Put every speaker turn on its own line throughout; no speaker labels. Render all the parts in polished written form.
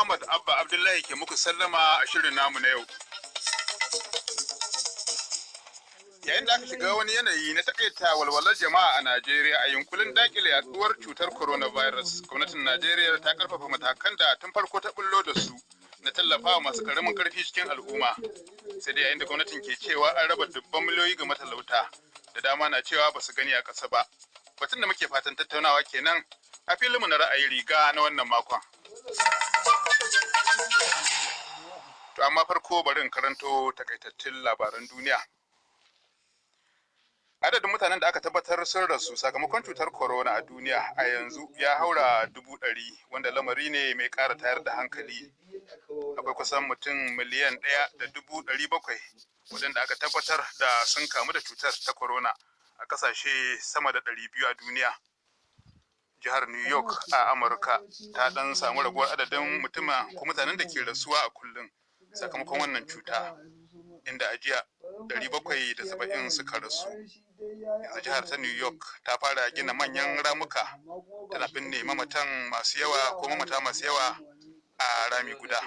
Ahmad Abba Abdullahi ke muku sallama a shirin namu na yau. Yayin da aka shiga wani yanayi na takaita walwalar jama'a a Najeriya a yunkurin dakile yaduwar cutar coronavirus, gwamnatin Najeriya ta karfafa matakan da tun farko ta bullo da su na tallafawa masu karamin karfi cikin al'umma. Sai dai yayin da gwamnatin ke cewa an raba dubban miliyoyi ga matalauta, da dama na cewa ba su gani a ƙasa ba. Batun da muke fatan tattaunawa kenan a filinmu na ra'ayi riga na wannan makon. To amma farko bari in karanto takaitattun labaran duniya. Adadin mutanen da aka tabbatar sun rasu sakamakon cutar corona a duniya a yanzu ya haura 100,000, wanda lamari ne mai ƙara tayar da hankali. Akwai kusan mutum 1,700,000 waɗanda aka tabbatar da sun kamu da cutar ta corona a ƙasashe sama da 200 a duniya. Jihar New York a Amurka ta ɗan samu raguwar adadin mutuma ko mutanen da ke rasuwa a kullum sakamakon wannan cuta, inda a jiya 770 suka rasu. Yanzu jihar ta New York ta fara gina manyan ramuka tana binne mamatan masu yawa ko mamata masu yawa a rami guda.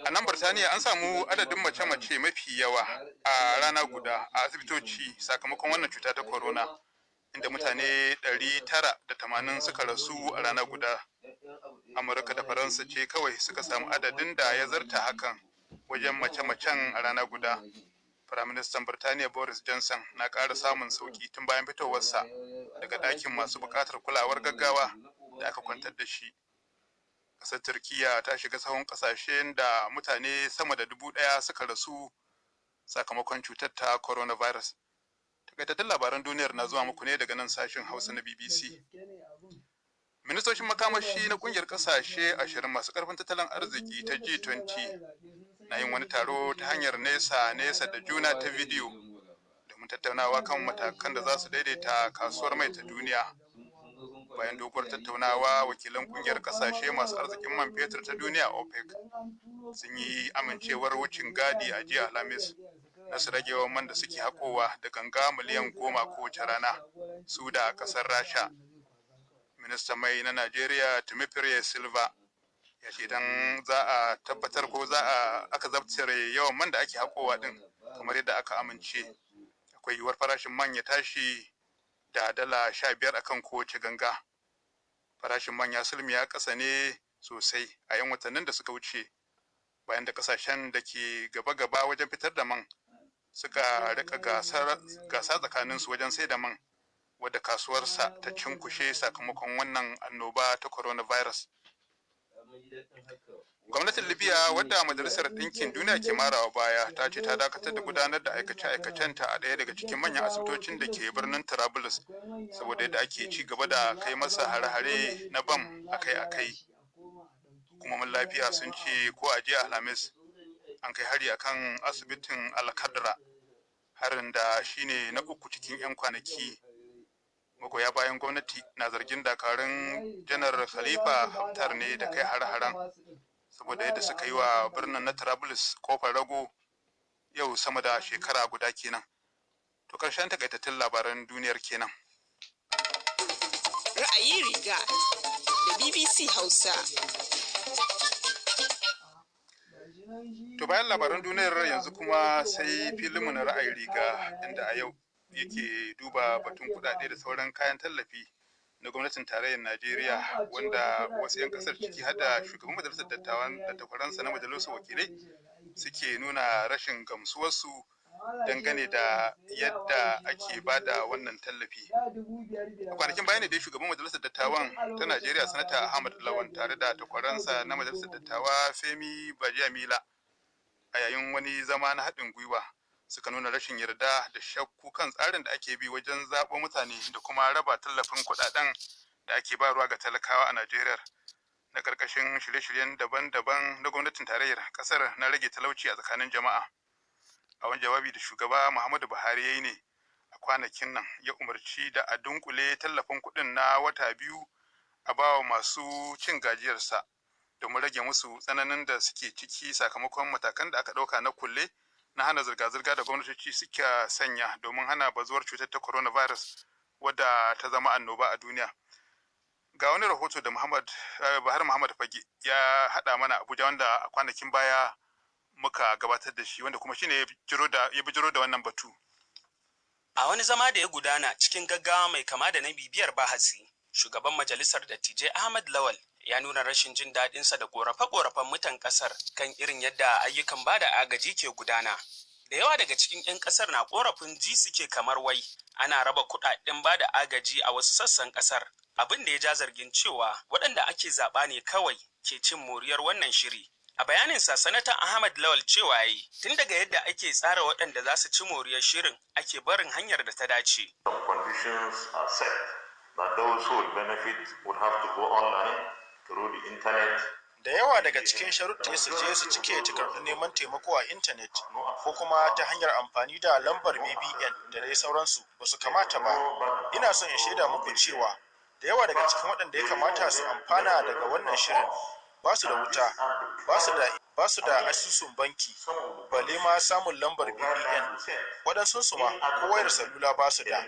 A nan Birtaniya an samu adadin mace-mace mafi yawa a rana guda a asibitoci sakamakon wannan cuta ta corona, inda mutane 980 suka rasu a rana guda. Amurka da Faransa ce kawai suka samu adadin da ya zarta hakan wajen mace-macen a rana guda. Firaministan Birtaniya Boris Johnson na ƙara samun sauƙi tun bayan fitowarsa daga ɗakin masu buƙatar kulawar gaggawa da aka kwantar da shi. Ƙasar Turkiyya ta shiga sahun ƙasashen da mutane sama da 1,000 suka rasu sakamakon cutar ta coronavirus. Takaitattun labaran duniyar na zuwa muku ne daga nan sashen Hausa na BBC. Ministocin makamashi na kungiyar kasashe 20 masu karfin tattalin arziki ta G20 na yin wani taro ta hanyar nesa nesa da juna ta bidiyo domin tattaunawa kan matakan da za su daidaita kasuwar mai ta duniya. Bayan doguwar tattaunawa, wakilan kungiyar kasashe masu arzikin man fetur ta duniya OPEC sun yi amincewar wucin gadi a jiya Alhamis na su rage yawan man da suke haƙowa da ganga miliyan 10 kowace rana, su da ƙasar Rasha. Ministan mai na Najeriya Timipre Silva ya ce idan za a tabbatar ko za a aka zabtare yawan man da ake haƙowa din kamar yadda aka amince, akwai yiwuwar farashin man ya tashi da dala 15 akan kowace ganga. Farashin man ya sulmiya ƙasa ne sosai a 'yan watannin da suka wuce, bayan da ƙasashen da ke gaba-gaba wajen fitar da man suka rika gasa tsakaninsu wajen sai da man, wadda kasuwarsa ta cinkushe sakamakon wannan annoba ta coronavirus. Gwamnatin Libya, wadda Majalisar Ɗinkin Duniya ke marawa baya, ta ce ta dakatar da gudanar da aikace-aikacenta a ɗaya daga cikin manyan asibitocin da ke birnin Trablus saboda yadda ake ci gaba da kai masa hare-hare na bam akai-akai. Hukumomin lafiya sun ce ko a jiya Alhamis an kai hari akan asibitin Alkadra, harin da shine na uku cikin 'yan kwanaki. Magoya bayan gwamnati na zargin dakarun Janar Khalifa Haftar ne da kai hare-haren saboda yadda suka yi wa birnin na Trablus kofar rago yau sama da shekara guda kenan. To karshen takaitattun labaran duniyar kenan.
Ra'ayi riga da BBC Hausa.
To bayan labaran duniyar yanzu kuma sai filinmu na ra'ayi riga, inda a yau yake duba batun kudade da sauran kayan tallafi na gwamnatin tarayyar Najeriya, wanda wasu 'yan kasar, ciki har da shugaban majalisar dattawan da takwaransa na majalisar wakilai, suke nuna rashin gamsuwarsu dangane da yadda ake bada wannan tallafi. A kwanakin baya ne dai shugaban majalisar dattawan ta Najeriya, Sanata Ahmad Lawan, tare da takwaransa na majalisar dattawa Femi Bajamila, a yayin wani zama na haɗin gwiwa suka nuna rashin yarda da shakku kan tsarin da ake bi wajen zaɓo mutane da kuma raba tallafin kuɗaɗen da ake bayarwa ga talakawa a Najeriya na ƙarƙashin shirye-shiryen daban-daban na gwamnatin tarayyar ƙasar na rage talauci a tsakanin jama'a. A wani jawabi da shugaba Muhammadu Buhari ya yi ne a kwanakin nan, ya umarci da a dunkule tallafin kuɗin na wata 2 a bawa masu cin gajiyarsa domin rage musu tsananin da suke ciki sakamakon matakan da aka ɗauka na kulle na hana zirga-zirga da gwamnatoci suka sanya domin hana bazuwar cutar ta coronavirus, wadda ta zama annoba a duniya. Ga Ga wani rahoto da Muhammad Buhari Muhammad Fage ya haɗa mana Abuja, wanda a kwanakin baya muka gabatar da shi, wanda kuma shine ya bijiro da wannan batu.
A wani zama da ya gudana cikin gaggawa mai kama da na bibiyar bahasi, shugaban majalisar dattijai Ahmad Lawal ya nuna rashin jin daɗinsa da ƙorafe-ƙorafen mutan ƙasar kan irin yadda ayyukan bada agaji ke gudana. Da yawa daga cikin 'yan ƙasar na ƙorafin ji suke kamar wai ana raba kuɗaɗen bada agaji a wasu sassan ƙasar. Abin da ya ja zargin cewa waɗanda ake zaɓa ne kawai ke cin moriyar wannan shiri. A bayaninsa, Sanata Ahmad Lawal cewa yi tun daga yadda ake tsara waɗanda za su ci moriyar shirin ake barin hanyar da ta dace.
Some conditions are set that those who will benefit would have to go online through the internet.
Da yawa daga cikin sharuɗa, su je su cike takardun neman taimako a intanet ko kuma ta hanyar amfani da lambar BVN da dai sauransu, ba su kamata ba. Ina son in shaida muku cewa da yawa daga cikin waɗanda ya kamata su amfana daga wannan shirin ba su da wuta, ba su da asusun banki, bale ma samun lambar BVN. Waɗansu su ma ko wayar salula ba su da.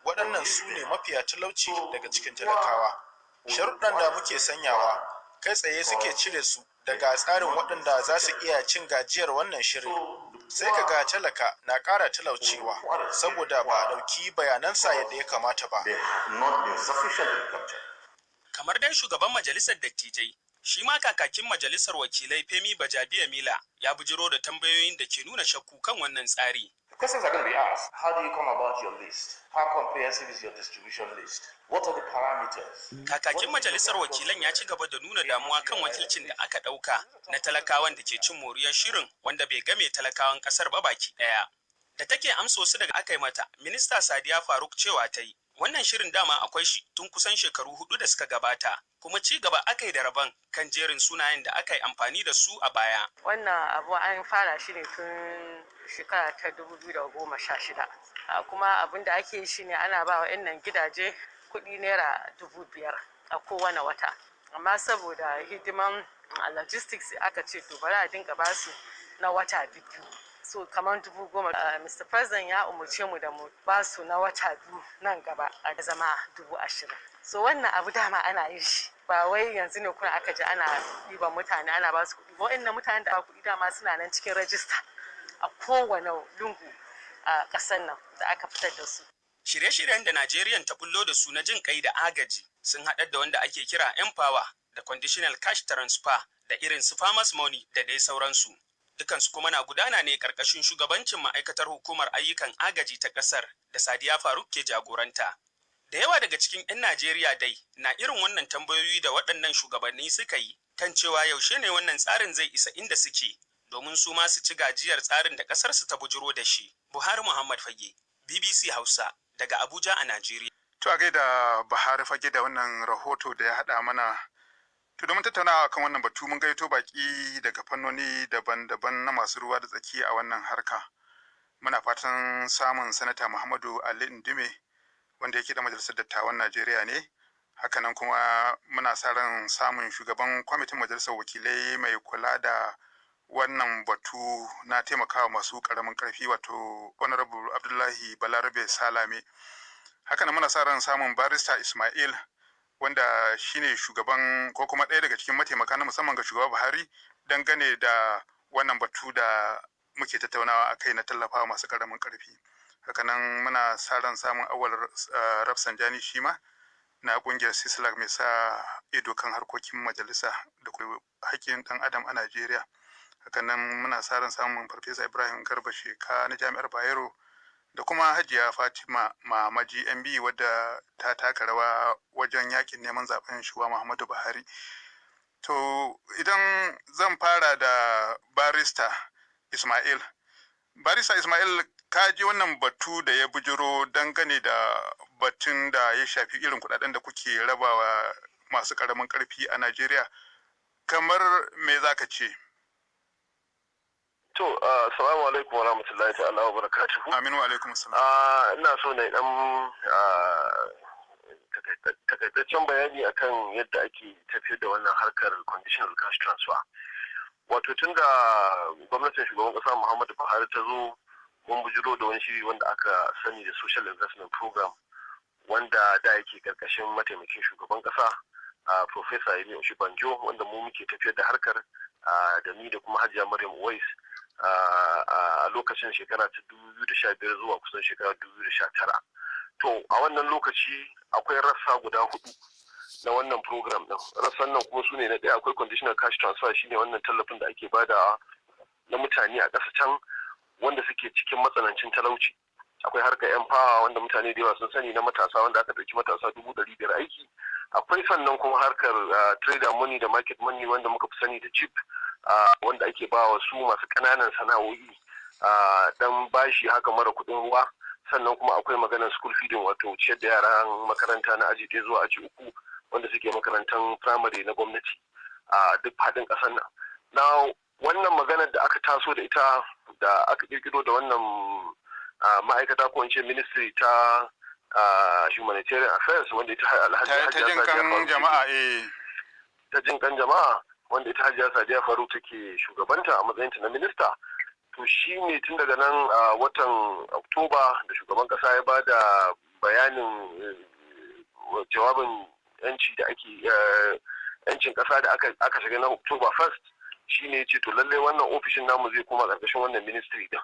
Waɗannan su ne mafiya talauci daga cikin talakawa. Sharuɗan da muke sanyawa kai tsaye suke cire su daga tsarin waɗanda za su iya cin gajiyar wannan shirin. Sai ka ga talaka na ƙara talaucewa saboda ba a ɗauki bayanansa yadda ya kamata ba.
They have not been sufficiently captured.
Kamar dai shugaban majalisar dattijai, shi ma kakakin majalisar wakilai Femi Gbajabiamila ya bujiro da tambayoyin da ke nuna shakku kan wannan tsari.
Questions are going to be asked. How do you come about your list? How comprehensive is your distribution list? What are the parameters?
Kakakin majalisar wakilan ya ci gaba da nuna damuwa kan wakilcin da aka ɗauka na talakawan da ke cin moriyar shirin, wanda bai game talakawan ƙasar ba baki ɗaya. Da take amsa wasu daga aka yi mata, Minista Sadiya Faruk cewa ta yi, wannan shirin dama akwai shi tun kusan shekaru 4 da suka gabata, kuma ci gaba aka yi da rabon kan jerin sunayen da aka yi amfani da su a baya.
Wannan abu an fara shi ne tun shekara ta 2016. Kuma abin da ake yi shine ana ba wa gidaje kuɗi naira 5,000 a kowane wata. Amma saboda hidiman logistics, aka ce to bari a dinga ba su na wata biyu. So kamar 10,000, Mr. President ya umarce mu da mu ba su na wata 2 nan gaba a zama 20,000. So wannan abu dama ana yin shi, ba wai yanzu ne kuna aka ji ana ɗiban mutane ana ba su kuɗi. Wa'annan mutanen da kuɗi dama suna nan cikin rajista a kowane lungu a ƙasar nan da aka fitar da su.
Shirye-shiryen da Najeriya ta bullo da su na jin kai da agaji sun haɗar da wanda ake kira N-Power da Conditional Cash Transfer da irin su Farmers Money da dai sauransu. Dukansu kuma na gudana ne ƙarƙashin shugabancin ma'aikatar hukumar ayyukan agaji ta ƙasar da Sadiya Faruk ke jagoranta. Da yawa daga cikin 'yan Najeriya dai na irin wannan tambayoyi da waɗannan shugabanni suka yi kan cewa yaushe ne wannan tsarin zai isa inda suke domin su ma su ci gajiyar tsarin da ƙasarsu ta bujiro da shi. Buhari Muhammad Fage, BBC Hausa, daga Abuja a Najeriya.
To, a gaida Buhari Fage da wannan rahoto da ya haɗa mana. To, domin tattaunawa kan wannan batu, mun gayyato baki daga fannoni daban-daban na masu ruwa da tsaki a wannan harka. Muna fatan samun Sanata Muhammadu Ali Ndume, wanda yake da Majalisar Dattawan Najeriya ne. Hakanan kuma muna sa ran samun shugaban kwamitin Majalisar Wakilai mai kula da wannan batu na taimakawa masu karamin karfi, wato Honorable Abdullahi Balarabe Salame. Hakanan muna sa ran samun Barista Ismail, wanda shine shugaban ko kuma ɗaya daga cikin mataimaka na musamman ga Shugaba Buhari dangane da wannan batu da muke tattaunawa a kai na tallafawa masu karamin karfi. Hakanan muna sa ran samun Awal Rafsanjani, shi ma na kungiyar Sislak mai sa ido kan harkokin majalisa da haƙƙin ɗan adam a Najeriya. Hakanan muna sa ran samun Farfesa Ibrahim Garba Sheka na Jami'ar Bayero, da kuma Hajiya Fatima Mamaji MB, wadda ta taka rawa wajen yakin neman zaben Shugaba Muhammadu Buhari. To, idan zan fara da Barista Ismail. Barista Ismail, ka ji wannan batu da ya bujiro dangane da batun da ya shafi irin kudaden da kuke rabawa masu karamin karfi a Najeriya. Kamar me za ka ce?
To, assalamu alaikum wa rahmatullahi ta'ala wa barakatuhu.
Aminu wa alaikum salam.
Ina so na dan takaitaccen bayani akan yadda ake tafiyar da wannan harkar conditional cash transfer. Wato tun da gwamnatin shugaban kasa Muhammadu Buhari ta zo, mun bujiro da wani shiri wanda aka sani da Social Investment Program, wanda da yake karkashin mataimakin shugaban kasa, Professor Yemi Osinbajo, wanda mu muke tafiyar da harkar da ni da kuma Hajiya Maryam Uwais a lokacin shekara ta 2015 zuwa kusan shekara 2019. To a wannan lokaci akwai rassa guda hudu na wannan program din. Rassan nan kuma su ne: na ɗaya akwai conditional cash transfer, shine wannan tallafin da ake badawa na mutane a ƙasa can wanda suke cikin matsanancin talauci. Akwai harkar N-Power, wanda mutane da yawa sun sani, na matasa, wanda aka ɗauki matasa 500,000 aiki. Akwai sannan kuma harkar trader money da market money, wanda muka fi sani da JIP, wanda ake ba wa su masu ƙananan sana'o'i dan bashi haka mara kuɗin ruwa. Sannan kuma akwai maganar school feeding, wato ciyar da yaran makaranta na aji 1 zuwa aji 3 wanda suke makarantar firamare na gwamnati a duk faɗin ƙasar nan. Na wannan maganar da aka taso da ita, da aka kirkiro da wannan ma'aikata, ko in ce ministry ta humanitarian affairs, wanda ita
Alhaji ta jin kan jama'a, eh.
Ta jin kan jama'a, wanda ita Hajiya Sadiya Faruk take shugabanta a matsayinta na minista. To shi ne tun daga nan a watan Oktoba da shugaban kasa ya ba da bayanin jawabin yanci da ake yancin kasa da aka shiga na October 1st, shine ce to lallai wannan ofishin namu zai koma karkashin wannan ministry din,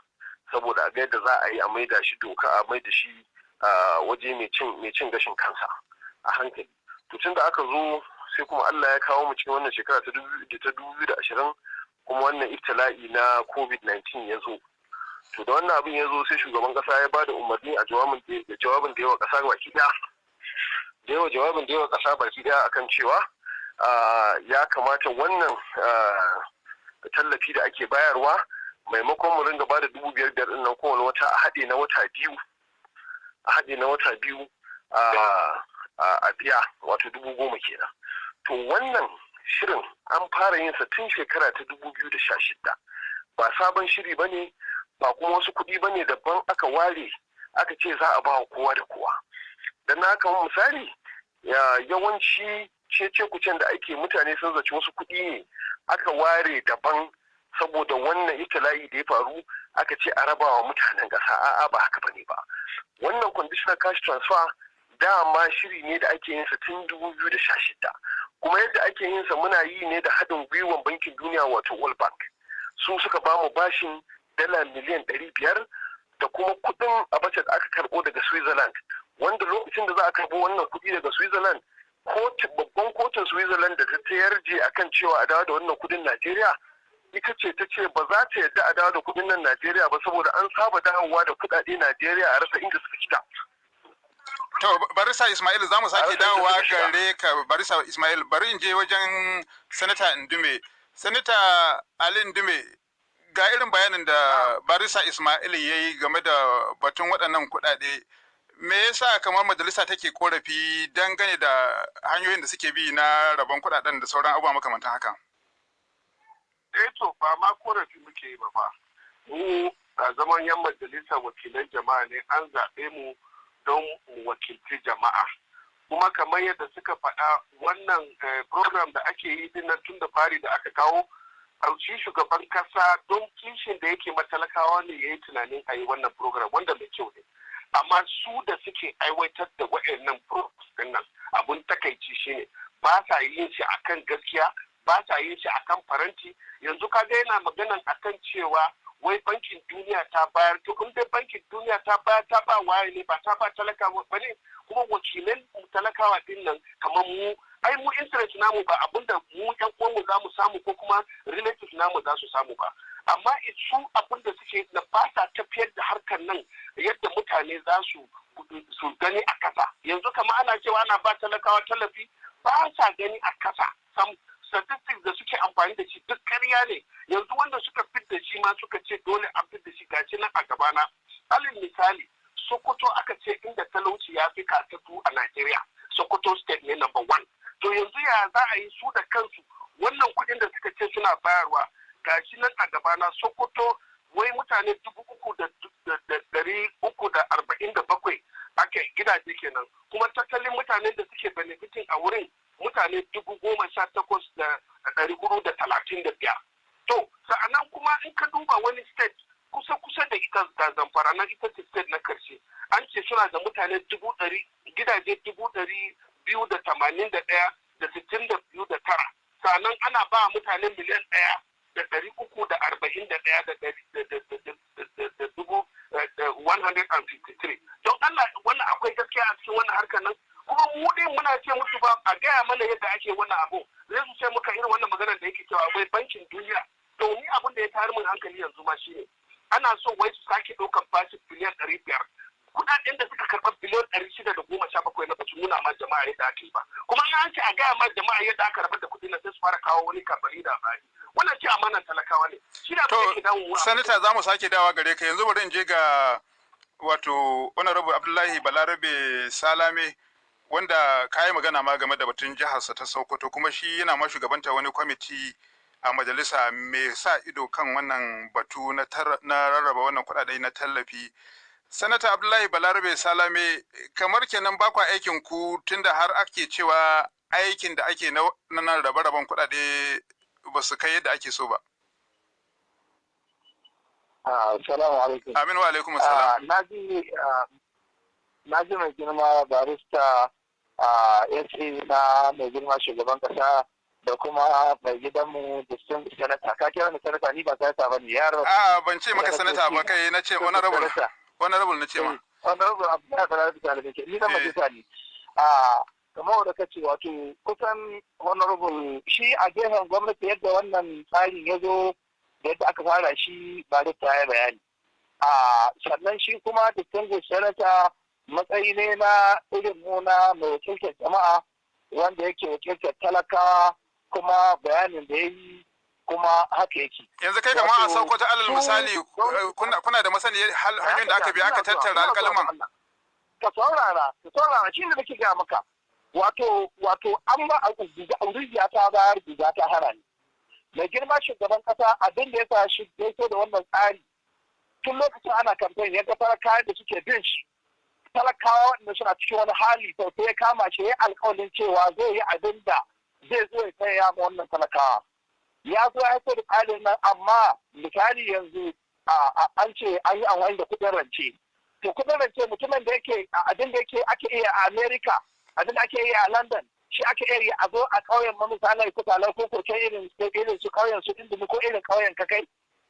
saboda a ga yadda za a yi a maida shi doka, a maida shi waje mai cin gashin kansa a hankali. To tun da aka zo, sai kuma Allah ya kawo mu cikin wannan shekara ta 2020, kuma wannan ibtila'i na COVID-19 ya zo. To da wannan abin ya zo, sai shugaban kasa ya bada umarni a jawabin da yawa kasa baki daya, da yawa jawabin da yawa kasa baki daya, akan cewa ya kamata wannan tallafi da ake bayarwa, maimakon mu ringa bada 5,000 5,000 din nan kowane wata, a haɗe na wata biyu, a haɗe na wata biyu a biya, wato 10,000 kenan. To wannan shirin an fara yin sa tun shekara ta 2016. Ba sabon shiri ba ne ba, kuma wasu kuɗi ba ne daban aka ware aka ce za a ba wa kowa da kowa. Don haka misali, yawanci cece kucen da ake, mutane sun zaci wasu kuɗi ne aka ware daban saboda wannan ibtila'i da ya faru aka ce a raba wa mutanen ƙasa. A'a, ba haka bane ba. Wannan conditional cash transfer dama shiri ne da ake yin sa tun 2016, kuma yadda ake yin sa, muna yi ne da haɗin gwiwan Bankin Duniya, wato World Bank. Su suka ba mu bashin dala miliyan 500 da kuma kuɗin abacha da aka karɓo daga Switzerland, wanda lokacin da za a karɓo wannan kuɗi daga Switzerland, babban kotun Switzerland da ta yarje akan cewa a dawo da wannan kuɗin Najeriya, ita ce ta ce ba za ta yarda a dawo da kuɗin nan Najeriya ba, saboda an saba dawowa da kuɗaɗe Najeriya a rasa inda suka fita.
To, Barista Ismail, za mu sake dawowa gare ka. Barista Ismail, bari in je wajen Sanata Ndume. Sanata Ali Ndume, ga irin bayanin da Barista Ismail ya yi game da batun waɗannan kuɗaɗe. Me yasa kamar majalisa take korafi dangane da hanyoyin da suke bi na rabon kuɗaɗen da sauran abubuwa makamantan haka?
Eh, to ba ma korafi muke yi ba fa. Mu a zaman yan majalisa wakilan jama'a ne, an zaɓe mu don mu wakilci jama'a. Kuma kamar yadda suka faɗa, wannan program da ake yi din nan, tun da fari da aka kawo shi, shugaban kasa don kishin da yake matalakawa ne ya yi tunanin a yi wannan program, wanda mai kyau ne. Amma su da suke aiwatar da wa'annan program din nan, abun takaici shine ba sa yin shi akan gaskiya, ba sa yin shi akan faranti. Yanzu kaga yana maganan akan cewa wai Bankin Duniya ta bayar. To in dai Bankin Duniya ta bayar, ta ba waye ne? Ba ta ba talakawa ba ne? Kuma wakilan talakawa din nan kamar mu, ai mu interest namu ba abinda mu yan uwanmu za mu samu ko kuma relatives namu za su samu ba. Amma su abinda suke na, ba sa tafiyar da harkar nan yadda mutane za su gani a kasa. Yanzu kamar ana cewa ana ba talakawa tallafi, ba sa gani a kasa sam. Statistics da suke amfani da shi duk karya ne. Yanzu wanda suka fit da shi ma suka ce dole an fit da shi, gashi nan a gabana. Alin misali, Sokoto aka ce inda talauci ya fi katutu a Najeriya, Sokoto State ne number one. To yanzu ya za a yi su da kansu wannan kuɗin da suka ce suna bayarwa, gashi nan a gabana, Sokoto wai mutane 3,347 ake gidaje kenan, kuma tattalin mutanen da suke benefiting a wurin mutane 18,435. To sa'annan kuma in ka duba wani state kusa kusa da ita da Zamfara na ita ce state na karshe, an ce suna da mutane 100,000, gidaje 281,062. Sannan ana ba mutane 1,341,153. Don Allah, wannan akwai gaskiya a cikin wannan harkar nan? Kuma mu dai muna ce musu ba a gaya mana yadda ake wannan abu, zai su ce muka irin wannan maganar da yake cewa wai Bankin Duniya. To, ni abin da ya tayar min hankali yanzu ma shine ana so wai su sake ɗaukar bashi biliyan 500. Kuɗaɗen da suka karɓa biliyan 617 na basu nuna ma jama'a yadda ake ba. Kuma in an ce a gaya ma jama'a yadda aka rabar da kuɗi na, sai su fara kawo wani kabari da bari. Wannan ce amanan talakawa ne shi da
To, Sanata, za mu sake dawa gare ka. Yanzu bari in je ga wato Honorable Abdullahi Balarabe Salame, wanda ka yi magana ma game da batun jiharsa ta Sokoto, kuma shi yana ma shugabanta wani kwamiti a majalisa mai sa ido kan wannan batu na rarraba wannan kuɗaɗe na tallafi. Sanata Abdullahi Balarabe Salame, kamar kenan ba kwa aikin ku, tunda har ake cewa aikin da ake na nan rabe-raben kuɗaɗe ba su kai yadda ake so ba.
Assalamu alaikum.
Amin wa alaikum assalam.
Na ji mai girma Barista a SA na mai girma shugaban kasa da kuma mai gidanmu distinguished senator. Ka kira ni sanata, ni ba sanata ba ne, yaro.
A, ban ce maka sanata ba kai, na ce honorable. Honorable na ce ma.
Honorable Abdullahi Balarabe Salame ke. Ni na majalisa ne. A kamar da kace, wato kusan honorable shi a gefen gwamnati, yadda wannan tsarin ya zo da yadda aka fara shi, barista ya bayani. A sannan shi kuma distinguished senator, matsayi ne na irin nuna mai wakiltar jama'a, wanda yake wakiltar talakawa, kuma bayanin da ya yi kuma haka yake.
Yanzu kai kamar a Sokoto, alal misali, kuna da masaniyar hanyoyin da aka bi aka tattara alƙalman?
Ka saurara, ka saurara, shi ne nake gaya maka. Wato an ba a rijiya ta bayar, guga ta hana ni. Mai girma shugaban kasa, abin da ya sa shi ya da wannan tsari, tun lokacin ana kamfen ya ga talakawa da suke bin shi, talakawa waɗanda suna cikin wani hali, to sai ya kama shi ya alƙawarin cewa zai yi abin da zai zo ya tsaya ma wannan talakawa. Ya zo ya haifar da tsarin nan, amma misali yanzu an ce an yi amfani da kuɗin rance. To, kuɗin rance, mutumin da yake abin da yake ake iya a America, abin da ake iya a London, shi ake iya yi a zo a ƙauyen ma, misali kusalar ko ko irin su ƙauyen su Indimi ko irin ƙauyen Kakai,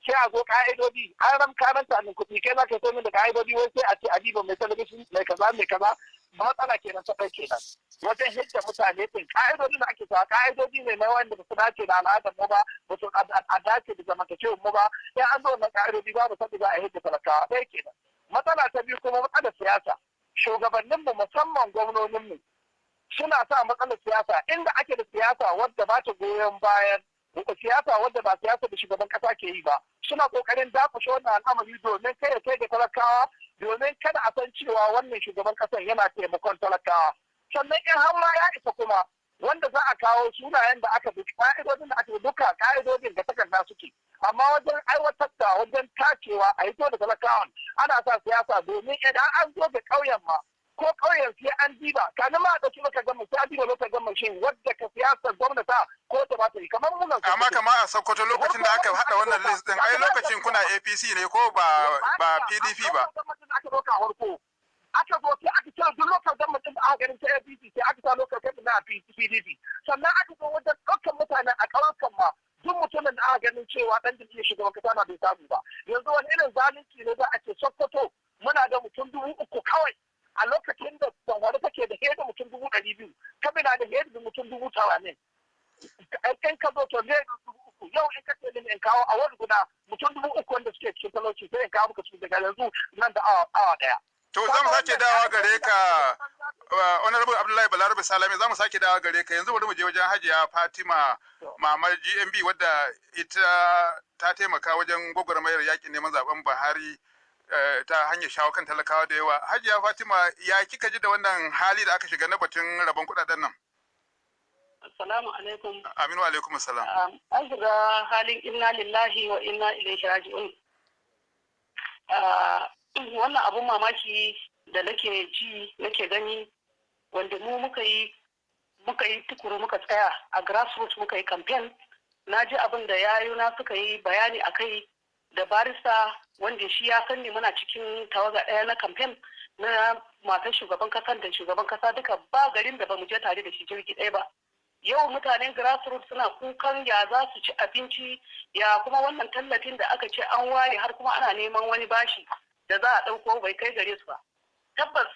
sai a zo ka'idodi an ram karanta min kuɗi, kai za ka so min da ka'idodi, wai sai a ce a diba mai talabijin, mai kaza, mai kaza. Matsala kenan ta kai kenan wajen hidda mutane din. Ka'idodin da ake sawa ka'idodi ne na wanda ba su dace da al'adar mu ba, ba su dace da zamantakewar mu ba. Sai an zo wannan ka'idodi, babu sanda za a hidda talakawa. Ɗaya kenan. Matsala ta biyu kuma matsalar siyasa. Shugabanninmu, musamman gwamnoninmu, suna sa matsalar siyasa. Inda ake da siyasa wadda ba ta goyon bayan siyasa, wadda ba siyasa da shugaban kasa ke yi ba, suna kokarin dakushe wannan al'amari domin kai ya kai ga talakawa, domin kada a san cewa wannan shugaban kasan yana taimakon talakawa. Sannan in har ma ya isa kuma wanda za a kawo sunayen da aka bi, ka'idodin da aka bi, duka ka'idodin da takarda suke, amma wajen aiwatar da, wajen tacewa a hito da talakawan, ana sa siyasa, domin idan an zo da ƙauyen ma ko ƙauyen sai an diba kamin ma a ɗauki maka gama, sai an diba lokacin gama shin wadda ka siyasar gwamnati ko ta ba ta yi kamar munan.
Amma kamar a Sokoto, lokacin da aka haɗa wannan list din, ai lokacin kuna APC ne ko ba PDP ba?
Aka ɗauka farko, aka zo sai aka cire duk lokacin government din da aka ganin ta APC, sai aka sa lokacin government na PDP. Sannan aka zo wajen ɗaukar mutane a ƙauyukan ma, duk mutumin da aka ganin cewa ɗan jam'iyyar shugaban kasa na bai samu ba. Yanzu wani irin zalunci ne za a ce Sokoto muna da mutum 3000 kawai, a lokacin da Zamfara take da da mutum 200,000, Kabila da da mutum 80,000? In ka zo, to ne 3000 yau in ka ce min in kawo a wani guda mutum 3000 wanda suke cikin talauci, sai in kawo muka su daga yanzu nan da awa ɗaya.
To, za mu sake dawa gare ka, Honorable Abdullahi Balarabe Salame, za mu sake dawa gare ka. Yanzu bari mu je wajen Hajiya Fatima Mamar GMB, wadda ita ta taimaka wajen gwagwarmayar yakin neman zaben Buhari ta hanyar shawo kan talakawa da yawa. Hajiya Fatima, ya kika ji da wannan hali da aka shiga na batun rabon kuɗaɗen nan?
Assalamu alaikum.
Aminu alaikum assalam.
An shiga halin inna lillahi wa inna ilaihi raji'un. Wannan abun mamaki da nake ji nake gani, wanda mu muka yi tukuru, muka tsaya a grassroots, muka yi campaign, na ji abin da yayuna suka yi bayani a kai da barista. Wanda shi ya san ni, muna cikin tawaga ɗaya na kamfen na matar shugaban kasa da shugaban kasa duka, ba garin da bamu je tare da shi jirgi ɗaya ba. Yau mutanen grassroots suna kukan ya za su ci abinci, ya kuma wannan tallafin da aka ce an ware, har kuma ana neman wani bashi da za a ɗauko, bai kai gare su ba. Tabbas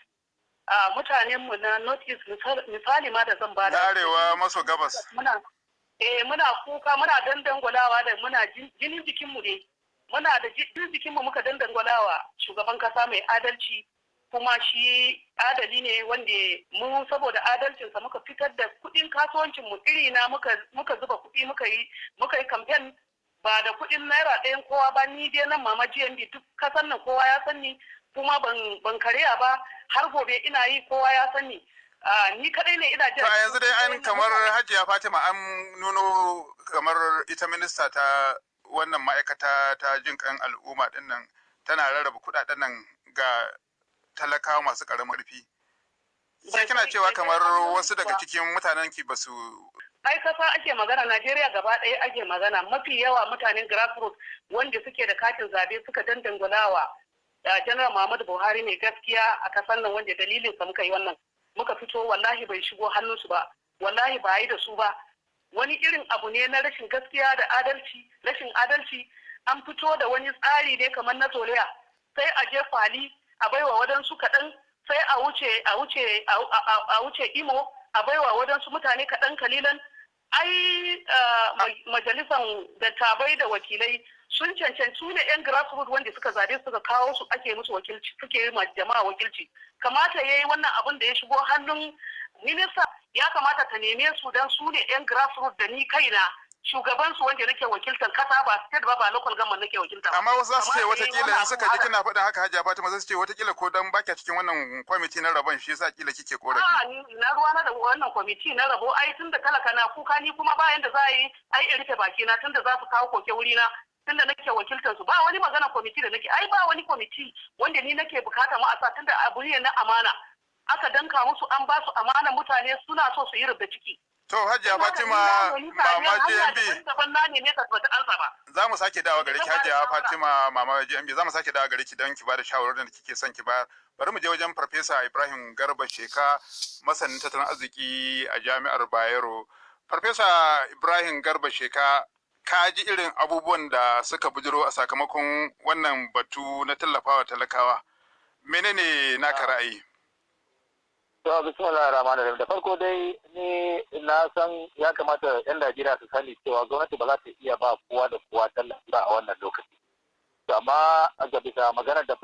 a mutanenmu na North East, misali ma da zan bada,
Na arewa maso gabas.
Muna kuka, muna dandangwalawa da muna jinin jikinmu ne, muna da jinin jikinmu muka dandangwalawa shugaban kasa mai adalci. Kuma shi adali ne, wanda mu saboda adalcinsa muka fitar da kuɗin kasuwancin mu iri na muka zuba kuɗi, muka yi kamfen ba da kuɗin naira ɗayan kowa ba. Ni dai nan Mama GMB, duk kasan nan kowa ya san ni, kuma ban karya ba, har gobe ina yi, kowa ya san ni. Ni kadai ne ina
To a yanzu dai an kamar, Hajiya Fatima, an nuno kamar ita minista ta wannan ma'aikata ta jin kan al'umma din nan tana rarraba kudaden nan ga talakawa masu karamin ƙarfi. Sai kina cewa kamar wasu daga cikin mutanen ki basu
Ai kasa ake magana, Najeriya gaba ɗaya ake magana. Mafi yawa mutanen grassroots wanda suke da katin zabe suka dandangwalawa Janar Muhammadu Buhari ne gaskiya a kasan nan, wanda dalilin sa muka yi wannan, muka fito. Wallahi bai shigo hannunsu ba, wallahi ba yi da su ba. Wani irin abu ne na rashin gaskiya da adalci, rashin adalci. An fito da wani tsari ne kamar na zolaya, sai a je Kwali a baiwa wadansu kaɗan, sai a wuce Imo a baiwa wadansu mutane kaɗan kalilan. Ai majalisan dattabai da wakilai sun cancanci, su ne yan grassroots wanda suka zabe suka kawo su, ake musu wakilci, suke yi ma jama'a wakilci. Kamata yayi wannan abun da ya shigo hannun minista, ya kamata ta neme su, dan su ne yan grassroots da ni kaina shugaban su, wanda nake wakiltar kasa, ba state ba, ba local government nake wakilta ba.
Amma wasu za su ce
Kamata yayi
watakila
wannan
in suka
abu
ji kina faɗin haka, Hajiya Fatima, za su ce watakila ko dan baki cikin wannan kwamiti na rabon shi yasa kila kike korafi.
A'a, ni na ruwa na da wannan kwamiti na rabo. Ai tunda talaka na kuka, ni kuma bayan da za a yi ai in rufe baki na, tunda za su kawo koke wuri na, tunda nake wakiltar su. Ba wani magana kwamiti da nake, ai ba wani kwamiti wanda ni nake bukata mu a sa, tunda abu ne na amana aka danka musu, an ba su amana, mutane suna so su yi rubda ciki.
To Hajiya Fatima Mama GMB,
daban na neme ka bata ansa ba.
Za mu sake dawo gare ki, Hajiya Fatima Mama GMB, za mu sake dawo gare ki don ki bada shawarorin da kike son ki bayar. Bari mu je wajen Farfesa Ibrahim Garba Sheka, masanin tattalin arziki a Jami'ar Bayero. Farfesa Ibrahim Garba Sheka, ka ji irin abubuwan da suka bujiro a sakamakon wannan batu na tallafawa talakawa. Menene naka ra'ayi?
To, bismillahir rahmanir rahim. Da farko dai ni na san ya kamata 'yan Najeriya su sani cewa gwamnati ba za ta iya ba kowa da kowa tallafi ba a wannan lokaci. To amma ga bisa maganar da